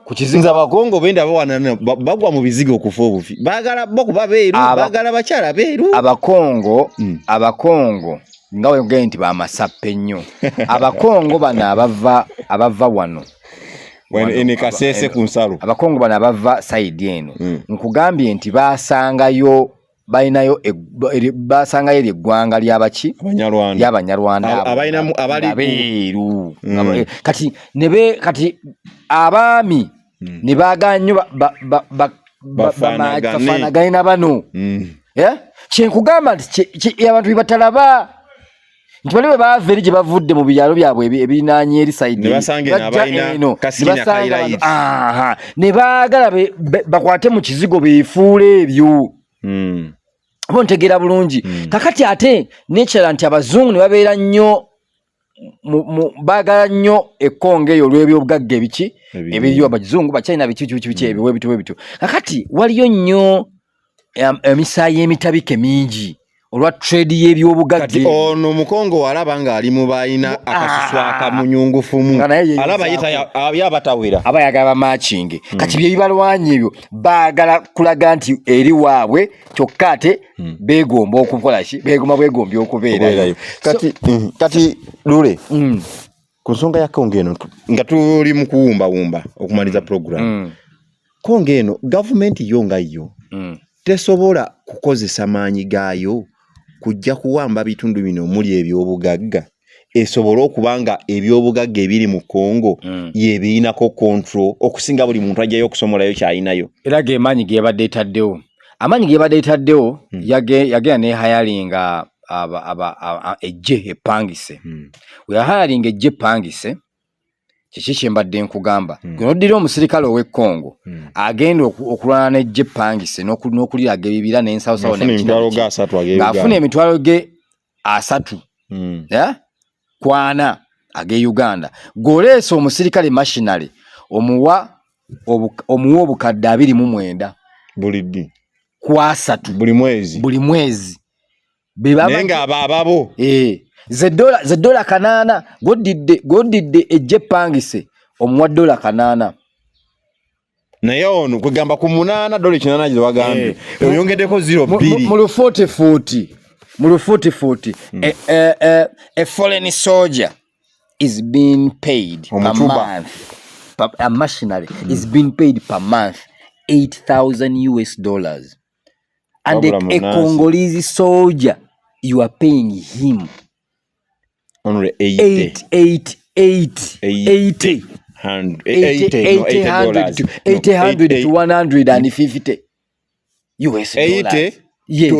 Ku kizigo. Nze Abakongo benda bawanana, bagwa mu bizigo okufa obufi. Baagala bo kuba beeru, baagala bakyala beeru. Abakongo nga bwe nkugambye nti bamasappe nnyo. Abakongo bano abava wano. Wano Wano, ene Kasese ku nsalo. Abakongo bano abava sayidi eno. Nkugambye nti basangayo, balinayo eri, basangayo eri eggwanga ly'abaki? Abanyarwanda. Ly'Abanyarwanda abo. Abalina mu-, abali ku- Abeeru. Kati ne be-, kati abaami ne baagala nnyo Bafaanagane. bafaanagane na bano. Kye nkugamba nti abantu bye batalaba nti bali bwe baava eri gye bavudde mu byalo byabwe ebirinaanye eri sayidi Ne basanga eno bajja abalina eno, ne kasikini basanga akayirayiri. bano. Aha, ne baagala bakwate mu kizigo beefuule ebyo. Oba ntegeera bulungi. Kakati ate n'ekirala nti abazungu ne babeera nnyo baagala nnyo ekkongo eyo olw'ebyobugagga ebiki? Ebiriyo. Ebiriyo, abazungu, Bachina, biki, biki, biki, ebyo, bwe bityo, bwe bityo. Kakati waliyo nnyo emisaayi emitabike mingi olwa trade y'ebyobugagga. Kati ono Omukongo walaba ng'ali mu balina akasusu akamunyungufumu. Nga naye ye Alaba ye ye abatawera. Aba ayagala bamatchinge. Kati bye bibalwanya ebyo, baagala kulaga nti eri waabwe, kyokka ate beegomba okukola ki? Beegomba bwegombya okubeerayo. Okubeerayo. Kati Lule, ku nsonga ya Kongo eno, nga tuli mu kuwumbawumba okumaliza program. Kongo eno, gavumenti yo nga yo, tesobola kukozesa maanyi gaayo kujja kuwamba bitundu bino omuli ebyobugagga. Esobole okuba nga ebyobugagga ebiri mu Congo yebirinako control okusinga buli muntu ajjayo okusomolayo kyalinayo. Era ge maanyi ge yabadde etaddewo, amaanyi ge yabadde etaddewo. Yagenda ne hayalinga ejje epangise. We yahayalinga ejje epangise, kiki kyembadde nkugamba? Gwe noddira omusirikale ow'e Congo agenda okulwana n'ejje epangise n'okuliraga ebibira n'ensawosawo, Ng'afuna emitwalo ge 30 ag'e ng'afuna emitwalo ge 30 kwana ag'e Uganda, gwoleesa omusirikale mercenary omuwa obukadde 29. Buli ddi? Ku 30. Buli mwezi? Buli mwezi. Naye nga abo ababo. Eh, ze dola 800, gw'oddidde ejje epangise omuwa dola 800. Naye ono kwegamba ku 8, dola 80 ze wagambye, oyongeddeko zero 2. Mu lufuutifuuti, mu lufuutifuuti, a foreign soldier is being paid per Omucuba. month, a mercenary is being paid per month 8000 US dollars and Wabula a munnansi. Congolese soldier, you are paying him Only 80. 8 8 8 80 80, no, 80 dollars. 800 to No, 800 to 150 US 80 dollars. Yes.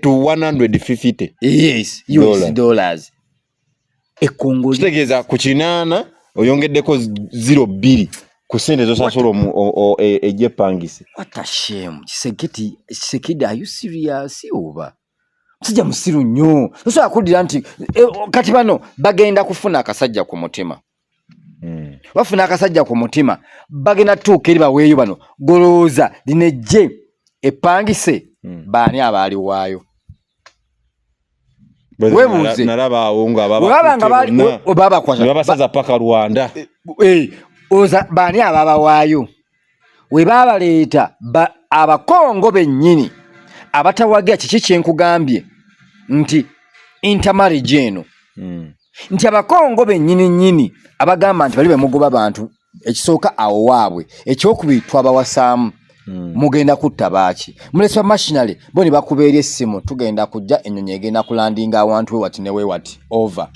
To 150. Yes, US Dollar. dollars. A Congolese Kitegeeza ku 8 oyongeddeko 02 ku ssente zosasula ejepangise. What a shame. Tshisekedi, Tshisekedi, are you serious oba? Musajja musiru nnyo. Tosobola kuddira nti kati bano bagenda kufuna akasajja ku mutima. Bafuna akasajja ku mutima, bagenda tuuka eri baweeyo bano. Golowooza lino ejje epangise baani abaaliwaayo? Weebuuze. Nalaba awo nga Bwe baba nga babakwata babasaza paka Rwanda. Eh, oza baani ababawaayo? We baabaleeta Abakongo bennyini abatawagira kiki kyenkugambye nti intermarriage eno, nti Abakongo bennyini nnyini abagamba nti bali bemugoba bantu, ekisooka awo waabwe, ekyokubiri twabawasaamu, mugenda kutta baaki? Mulese ba mercenary bo ne bakuba eri essimu, tugenda kujja, ennyonyi egenda kulandinga awantu we wati ne we wati, over.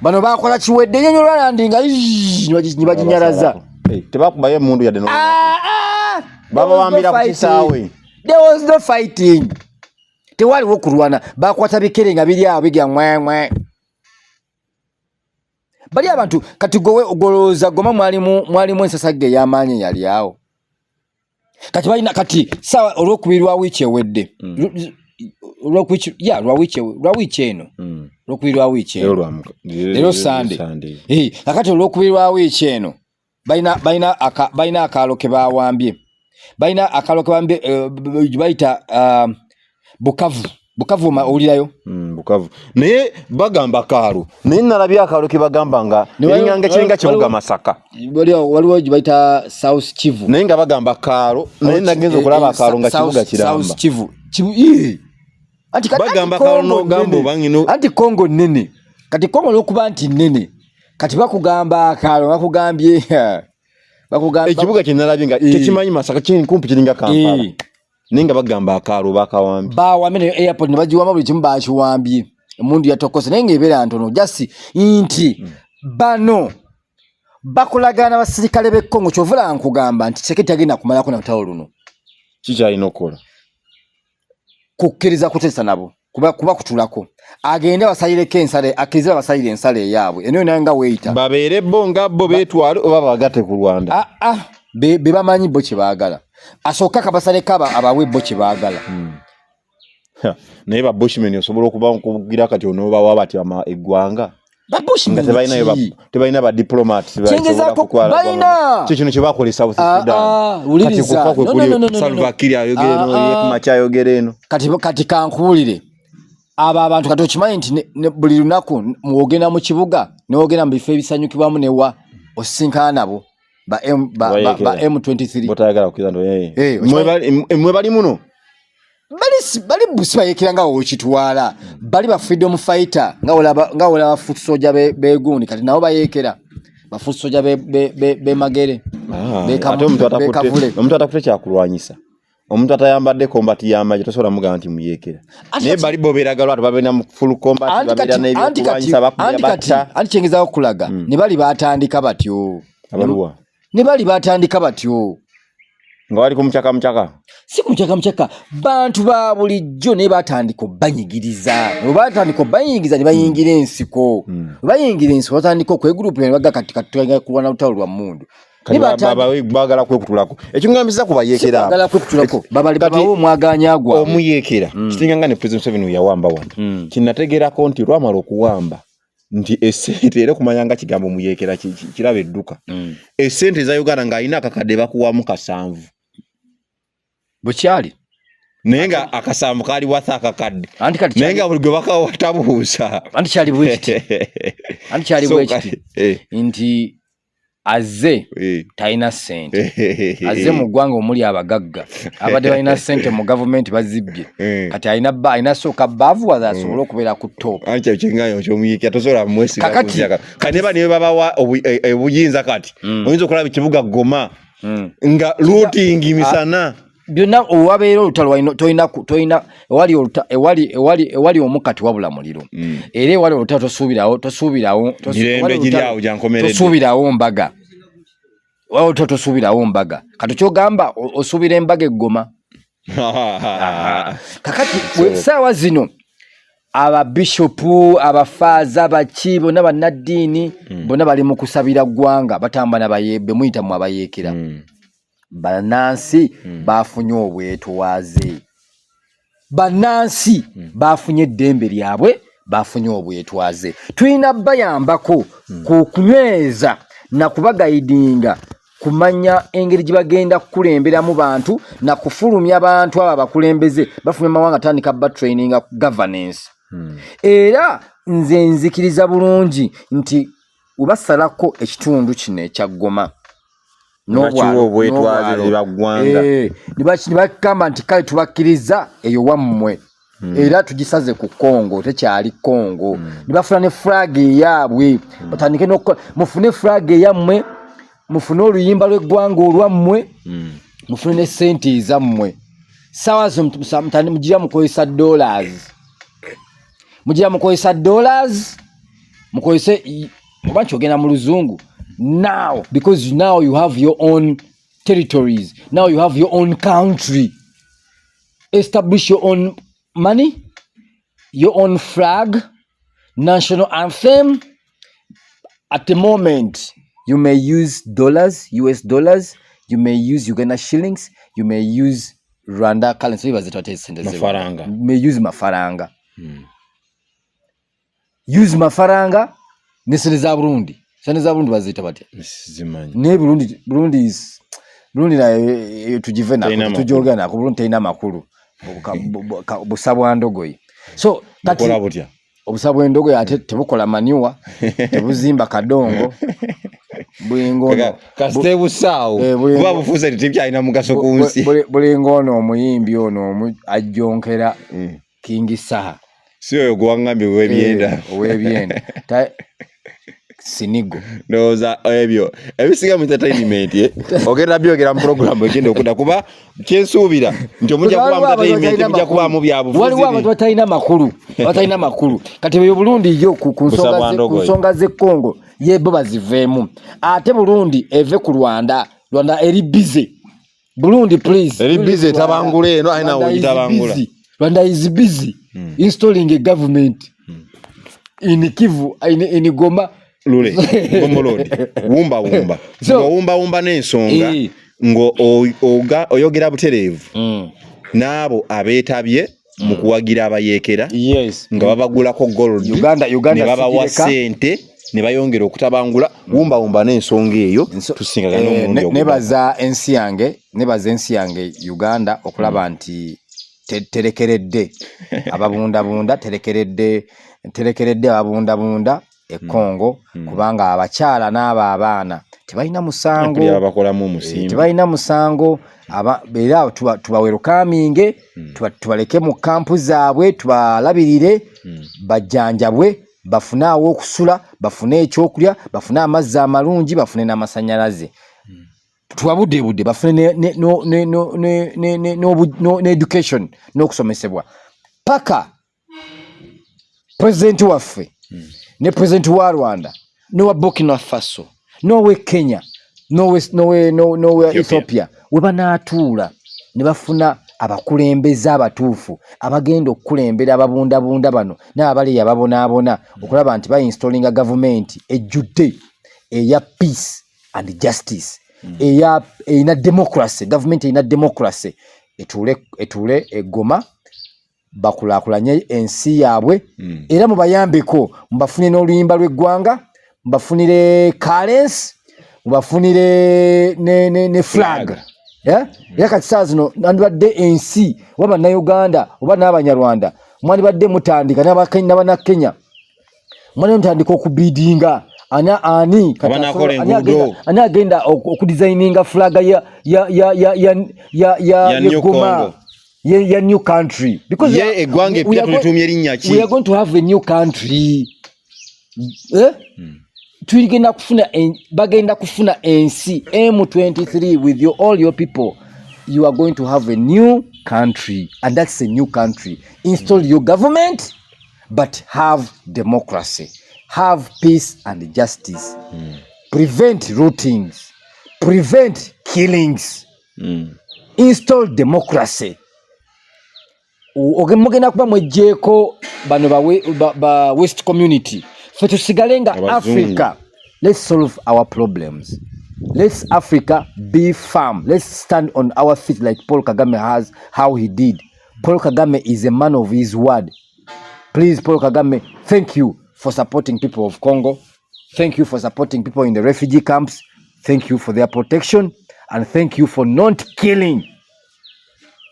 Bano bakola kiwedde, ennyonyi olwalandinga ne baginyalaza. Hey, tebakubayo emundu yadde Ah, ah! Babawambira ku There was no kisaawe. fighting. There was no fighting, tewaliwo kulwana, bakwata bikere nga biri awo bigya mwemwe. Bali abantu kati gowe golowooza Goma mwalimu ensasagge ey'amaanyi eyali awo. Kati balina kati sawa olwokubiri lwa wiiki ewedde, ya lwa wiiki eno, olwokubiri lwa wiiki eno, leero Sande. Eh, kakati olwokubiri lwa wiiki eno balina akaalo ke bawambye, balina akaalo ke bawambye, bayita Bukavu. Bukavu owulirayo? Bukavu, naye bagamba kaalo, naye nalabye akaalo ke bagamba nga eringanga kiringa kibuga Masaka. Waliwo gye bayita South Kivu. Naye nga bagamba kaalo, naye nagenza okulaba akaalo nga kibuga kiramba. South Kivu. Kivu, yee. Anti kati Bagamba anti kaalo Congo n'ogamba nnene. oba ngino- Anti Congo nnene. Kati Congo olwokuba nti nnene, kati bakugamba akaalo, bakugambye Ekibuga kye nalabye nga tekimanyi Masaka, kiri kumpi kiringa Kampala, naye nga bagamba akaalo bakawambye. Bawambye nayo airport ne bagiwamba, buli kimu bakiwambye, emundu yatokose, naye ng'ebeera ntono, just nti bano bakolagana n'abasirikale b'e Congo. Kyova olaba nkugamba nti Tshisekedi tagenda kumalako na lutalo luno. Kikyalina okukola? Kukkiriza kuteesa nabo, kuba kutulako, agende basalireko ensala, akkirize babasalire ensala eyaabwe eno yona nga weeyita. Babeere bo nga bo beetwale oba bagatte ku Rwanda? Ah, ah, be bamanyi bo kye baagala, asooke akabasaleko abawe bo kye baagala. Ha, naye ba Bushmen osobola okuba nkugira kati onoobawa bati ama eggwanga Ba nga tebalinayo tebalina ba diplomat. Kyengezaako balina. Kyo kino kye bakola e South Ah, Sudan. ah, Kati wuliriza. kufa kwe No, kuli no, no, no, no, Salva no. Kiir ayogera eno, Ah, ah. Riek Machar ayogera eno. Kati kankuwulire, abo abantu kati okimanyi nti buli lunaku mwogenda mu kibuga newogenda mu bifo ebisanyukibwamu newa osisinkana nabo ba Bayekera. M23. Botayagala kukkiriza nti Eh, mwe bali muno. Bali busi bayekera nga wokitwala, bali ba freedom fighter nga olaba foot soldier begundi, kati nabo bayekera ba foot soldier be Magere. Ah, ate omuntu Bekavule. Omuntu atakutte kyakulwanyisa. Omuntu atayambadde combat y'amagye tosobola mugamba nti muyeekera. Naye bali bo beeraga lwatu babeera mu full combat, babeera n'ebyokulwanyisa, bakubya batta. Anti kyengezaako okulaga ne bali baatandika batyo. Abaluwa? Ne bali baatandika batyo. Nga bali ku mucaka mucaka? Si ku mucaka mucaka, bantu ba bulijjo naye baatandika obbanyigiriza. Bwe baatandika obbanyigiriza ne bayingira ensiko. Bwe bayingira ensiko batandika okwegulupula ne baga kati kati twagala kulwana lutalo lwa mmundu. Bagala kwekutulako ekingambisa ku bayeekera bagala kwekutulako babali babawo omwaganya gwabwe omuyeekera kisinga nga ne President Museveni yawamba wano kinategeerako nti lwamala okuwamba nti esente era okumanya nga kigambo muyeekera kiraba edduka esente eza Uganda ng'alina akakadde bakuwamu 7 bukyali naye nga akasanvu kaali wasa akakadde naye nga buli gwe bakawa tabuusa anti kyali bwekiti anti kyali bwekiti nti azze talina ssente azze mu ggwanga omuli abagagga abadde balina ssente mu gavumenti bazibbye kati alina alina sooka baavuwaza asobole okubeera ku top anti kyengayo kyomuyikira tosobola mwesiga kati neba niwe babawa obuyinza kati oyinza okulaba ekibuga Goma nga looting misana byonna owabeera olutalo tolina tolina ewali oluta ewali ewali ewali omukka wabula muliro era ewali olutalo tosuubirawo tosuubirawo tosuubirawo mbaga wali olutalo tosuubirawo mbaga kati kyogamba osuubira embaga eggoma kakati saawa zino ababishopu abafaaza baki bonna bannaddiini bonna bali mu kusabira ggwanga batamba nabayebe muyita mu abayeekera bannansi bafunye obwetwaze bannansi bafunye eddembe lyabwe bafunye obwetwaze tulina bayambako ku kunyweza nakubagayidinga kumanya engeri gye bagenda kukulemberamu bantu nakufulumya bantu abo abakulembeze bafulumya mawanga tandika ba traininga governance era nze nzikiriza bulungi nti webasalako ekitundu kino ekya Goma nibagamba nti kale tubakkiriza eyo wammwe era tugisaze ku Congo tekyali Congo nibafuna ne flag eyaabwe batandike n'okukola mufune flag eyammwe mufune oluyimba lw'eggwanga olwammwe mufune ne sente ezammwe sawa zo mugira mukozesa dollars mugira mukozesa dollars mukozese oba nkyogenda mu luzungu now because now you have your own territories now you have your own country establish your own money your own flag national anthem at the moment you may use dollars US dollars you may use Uganda shillings you may use Rwanda currency mafaranga may use mafaranga use mafaranga ne sente za Burundi sente za Burundi baziyita batya naye Burundi Burundi is Burundi nayo tugive nako tujogera nako Burundi terina makulu busa bwa ndogoyi so kati obusa bw'endogoyi ate tebukola manure tebuzimba kadongo bulinga kasite busaawo buba bufuuse tebyalina mugaso ku nsi bulinga ono omuyimbi ono ajjonkera King Saha si oyo gwewaŋŋambye ow'ebyenda ow'ebyenda sinigo ndowooza ebyo ebisinga mu entertainment ogenda byogera mu program egenda okudda kuba kyensuubira nti omujja kuba mu entertainment mujja kubaamu byabufuzi waliwo abantu batalina makulu batalina makulu kati eyo Burundi yo ku nsonga z'e Congo ye bo baziveemu ate Burundi eve ku Rwanda Rwanda eri busy Burundi please eri busy etabangula eno alina wogitabangula Rwanda is busy installing a government in Kivu in Goma lule ngomolodi wumba wumba so, wumba wumba n'ensonga ngo oyogera butereevu n'abo abeetabye mu kuwagira abayeekera nga babagulako gold ne babawa ssente ne bayongera okutabangula wumba wumba n'ensonga eyo tusingagana omulundi ogwo. Nebaza ensi yange nebaza ensi yange Uganda okulaba nti terekeredde ababundabunda terekeredde terekeredde ababundabunda e Congo kubanga abakyala n'abo abaana tebalina musango tebalina musango era tubawerukaminge tubaleke mu kampu zaabwe tubalabirire bajjanjabwe bafune aw'okusula bafune ekyokulya bafune amazzi amalungi bafune n'amasannyalaze. Tubabuddeebudde bafune ne education n'okusomesebwa paka pulezidenti waffe ne pulezidenti wa Rwanda n'owa Burkina Faso n'owe Kenya n'owe Ethiopia we banaatuula ne bafuna abakulembeze abatuufu abagenda okukulembera ababundabunda bano n'abali ababonaabona okulaba nti bainstallinga gavumenti ejjudde eya peace and justice, eya erina democracy, gavumenti erina democracy, etuule egoma bakulaakulanye ensi yaabwe. Era mubayambeko, mubafunire n'oluyimba lw'eggwanga, mubafunire currency, mubafunire ne flag. Yeah? Era kati saa zino nandibadde ensi oba Bannayuganda oba n'Abanyarwanda mwandibadde mutandika n'Abannakenya mwandibadde mutandika okubiidinga ani kati Abanaakola ani enguudo. Ani agenda okudesigninga flag ya Ya New y'eggoma Congo. Ya new country because Ye eggwanga eppya tulituumye linnya ki? We are going to have a new country, eh? Tugenda kufuna bagenda kufuna ensi M23 with all your people. You are going to have a new country, and that's a new country. Install your government, but have democracy, have peace and justice, prevent lootings, prevent killings, install democracy. Mugenda kuba mweggyeko bano ba west community, ffe tusigale nga Abazungu. Africa, let's solve our problems. Let's Africa be firm. Let's stand on our feet like Paul Kagame has, how he did. Paul Kagame is a man of his word. Please, Paul Kagame, thank you for supporting people of Congo. Thank you for supporting people in the refugee camps. Thank you for their protection, and thank you for not killing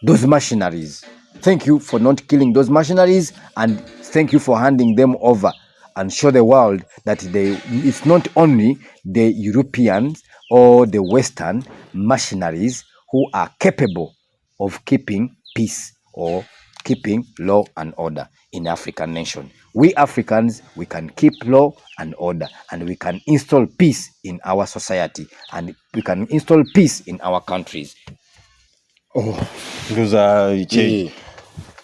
those mercenaries. Thank you for not killing those mercenaries, and thank you for handing them over and show the world that it's not only the Europeans or the Western mercenaries who are capable of keeping peace or keeping law and order in African nation. We Africans, we can keep law and order, and we can install peace in our society, and we can install peace in our countries. Ndoza kye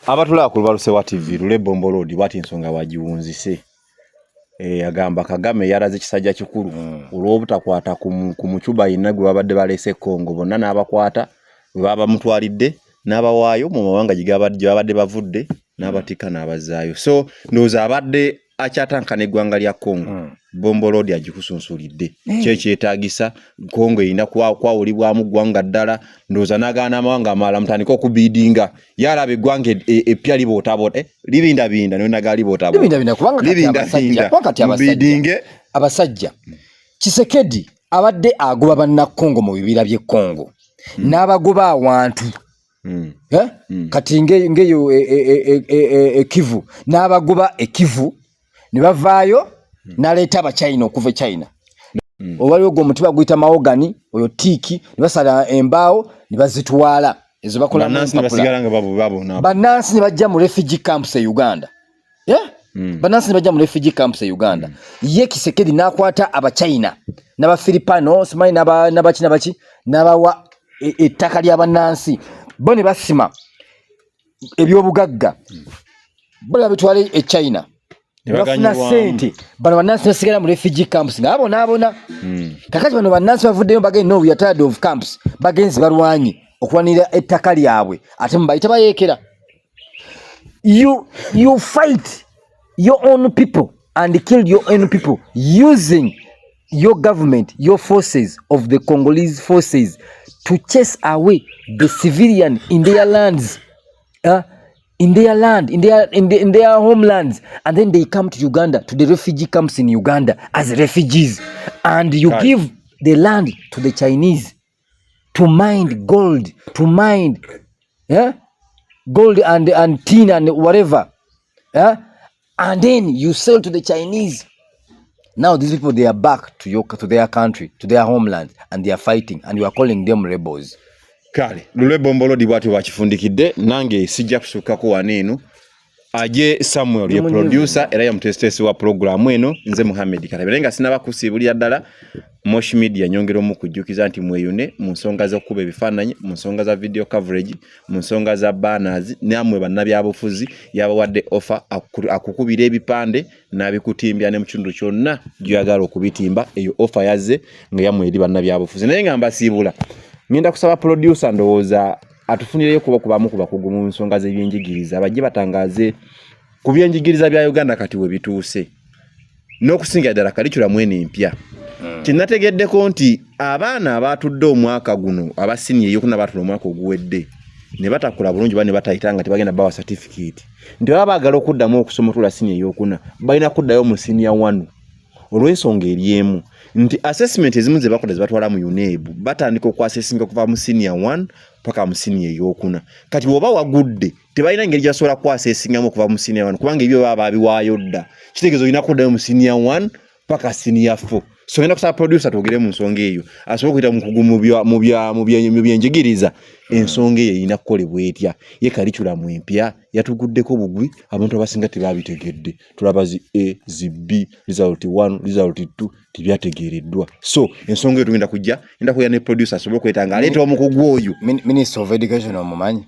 abatulaba ku Lubalusewa TV, Lule Bombolodi bwati ensonga wagiwunzise. Agamba Kagame yalaze kisajja kikulu olw'obutakwata ku mucuba yenna gwe babadde baleese e Congo bonna n'abakwata bwe baba bamutwalidde n'abawaayo mu mawanga gye babadde bavudde n'abatikka n'abazaayo. So ndowooza abadde akyatankana eggwanga lya Congo, Bombolodi agikusunsulidde kyekyetaagisa. Congo erina kwawulibwamu ggwanga ddala. Ndowooza n'agaana amawanga amalala mutandike okubiidinga. Ye alaba eggwanga eppya libootaboota, libindabinda naye libootaboota. Libindabinda kubanga kati abasajja, kubanga kati abasajja Mubiidinge. Abasajja Tshisekedi abadde agoba Bannakongo mu bibira by'e Congo n'abagoba awantu. Eh? Kati ngeyo ekivu n'abagoba ekivu ne bavaayo n'aleeta Abachina okuva e China. Owaliwo gwe omuti baguyita mahogany, oyo teak, ne basala embaawo ne bazitwala ezo bakolamu Bannansi ne empapula. basigala nga babona. Bannansi ne bajja mu refugee camps e Uganda, yeah? Bannansi ne bajja mu refugee camps e Uganda. Ye Tshisekedi n'akwata Abachina n'Abafilipano, simanyi n'abaki n'abaki, n'abawa ettaka ly'abannansi bo ne basima ebyobugagga, bo ne babitwala e China Ne ne bafuna baganyulwamu. ssente. Bano bannansi basigala mu refugee camps nga babonaabona. Kakati bano bannansi bavuddeyo bagende, "No, we are tired of camps." Bagenzi balwanye okulwanirira ettaka lyabwe, ate mubayita bayeekera. You fight your own people and kill your own people using your government, your forces of the Congolese forces to chase away the civilian in their lands, in their land, in their homelands, and then they come to Uganda, to the refugee camps in Uganda as refugees, and you give the land to the Chinese to mine gold, to mine, yeah, gold and tin and whatever, yeah, and then you sell to the Chinese. Now these people, they are back to their country, to their homeland, and they are fighting, and you are calling them rebels. Kale Lule Bombolodi bwatyo bwakifundikidde. Nange sijja kusukkako wano eno. Aje Samuel ye producer era ye mutesitesi wa pulogulaamu eno. Nze Muhammed Katabira, nga sinaba kusiibulira ddala Mosh Media, nyongera omukujjukiza nti mweyune mu nsonga z'okukuba ebifaananyi, mu nsonga za video coverage, mu nsonga za banners, nammwe bannabyabufuzi yabawadde offer akukubira ebipande n'abikutimbya ne mu kitundu kyonna gy'oyagala okubitimba. Eyo offer yazze nga yammwe eri bannabyabufuzi. Naye nga mbasiibula, ngenda kusaba producer ndowooza atufunireyo kuba kubamu ku bakugu mu nsonga z'ebyenjigiriza bajje batangaaze ku byenjigiriza bya Uganda kati we bituuse, n'okusingira ddala kaliculamu eno empya. Kyenategeddeko nti abaana abaatudde omwaka guno aba siniya eyokuna baatula omwaka oguwedde ne batakola bulungi ba ne batayita nga tebagenda bawa certificate, nti baba baagala okuddamu okusoma otula siniya eyokuna balina kuddayo mu siniya 1, olw'ensonga eri emu nti assessment ezimu ze bakola zebatwala mu UNEB batandika okwasesinga okuva mu siniya 1 paka mu siniya eyokuna. Kati bw'oba wagudde tebalina ngeri gyasobola kwasesingamu okuva mu siniya 1 kubanga ebyo baba babiwaayo dda, kitegeeza olina kuddayo mu siniya 1 paka siniya 4. So ngenda kusaba producer twogere mu nsonga eyo asobole okuyita mukugu mu byenjigiriza ensonga eyo erina kukolebwa etya. Ye kaliculamu empya yatuguddeko bugwi, abantu abasinga tebabitegedde. Tulaba zi A, zi B, result 1, result 2 tebyategeereddwa. So ensonga eyo tugenda kujja ngenda kuya ne producer asobole okweta nga aleeta omukugu oyo. Minister of Education omumanyi?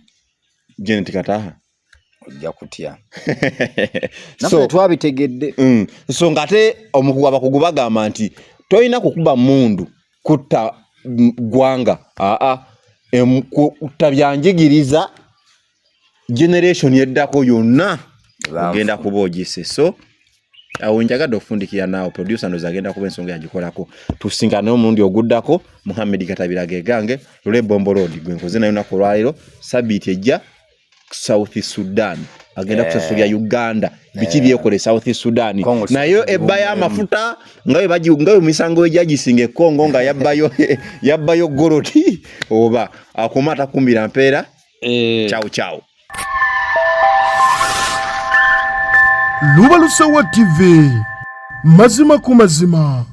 Janet Kataha. Ojja kutya. So twabitegedde. So ng'ate omukugu, abakugu bagamba nti tolina kukuba mundu kutta ggwanga, aa kutta byanjigiriza, generation eddako yonna ogenda kuba ogise. So awo njagadde okufundikira naawe producer, ndoza agenda kuba ensonga yagikolako. Tusinkane omulundi oguddako. Muhammed Katabira gegange lule Bombo Road gwe nkoze nayo naku olwaleero. Sabiiti ejja South Sudan agenda kusasulya Uganda biki byekola e South Sudan, nayo ebbayo amafuta nga bwe misango egyagisinga e Congo nga yabbayo yabbayo goloti oba akoma atakumbira mpeera. Ciao ciao. Lubalusewa TV, mazima ku mazima.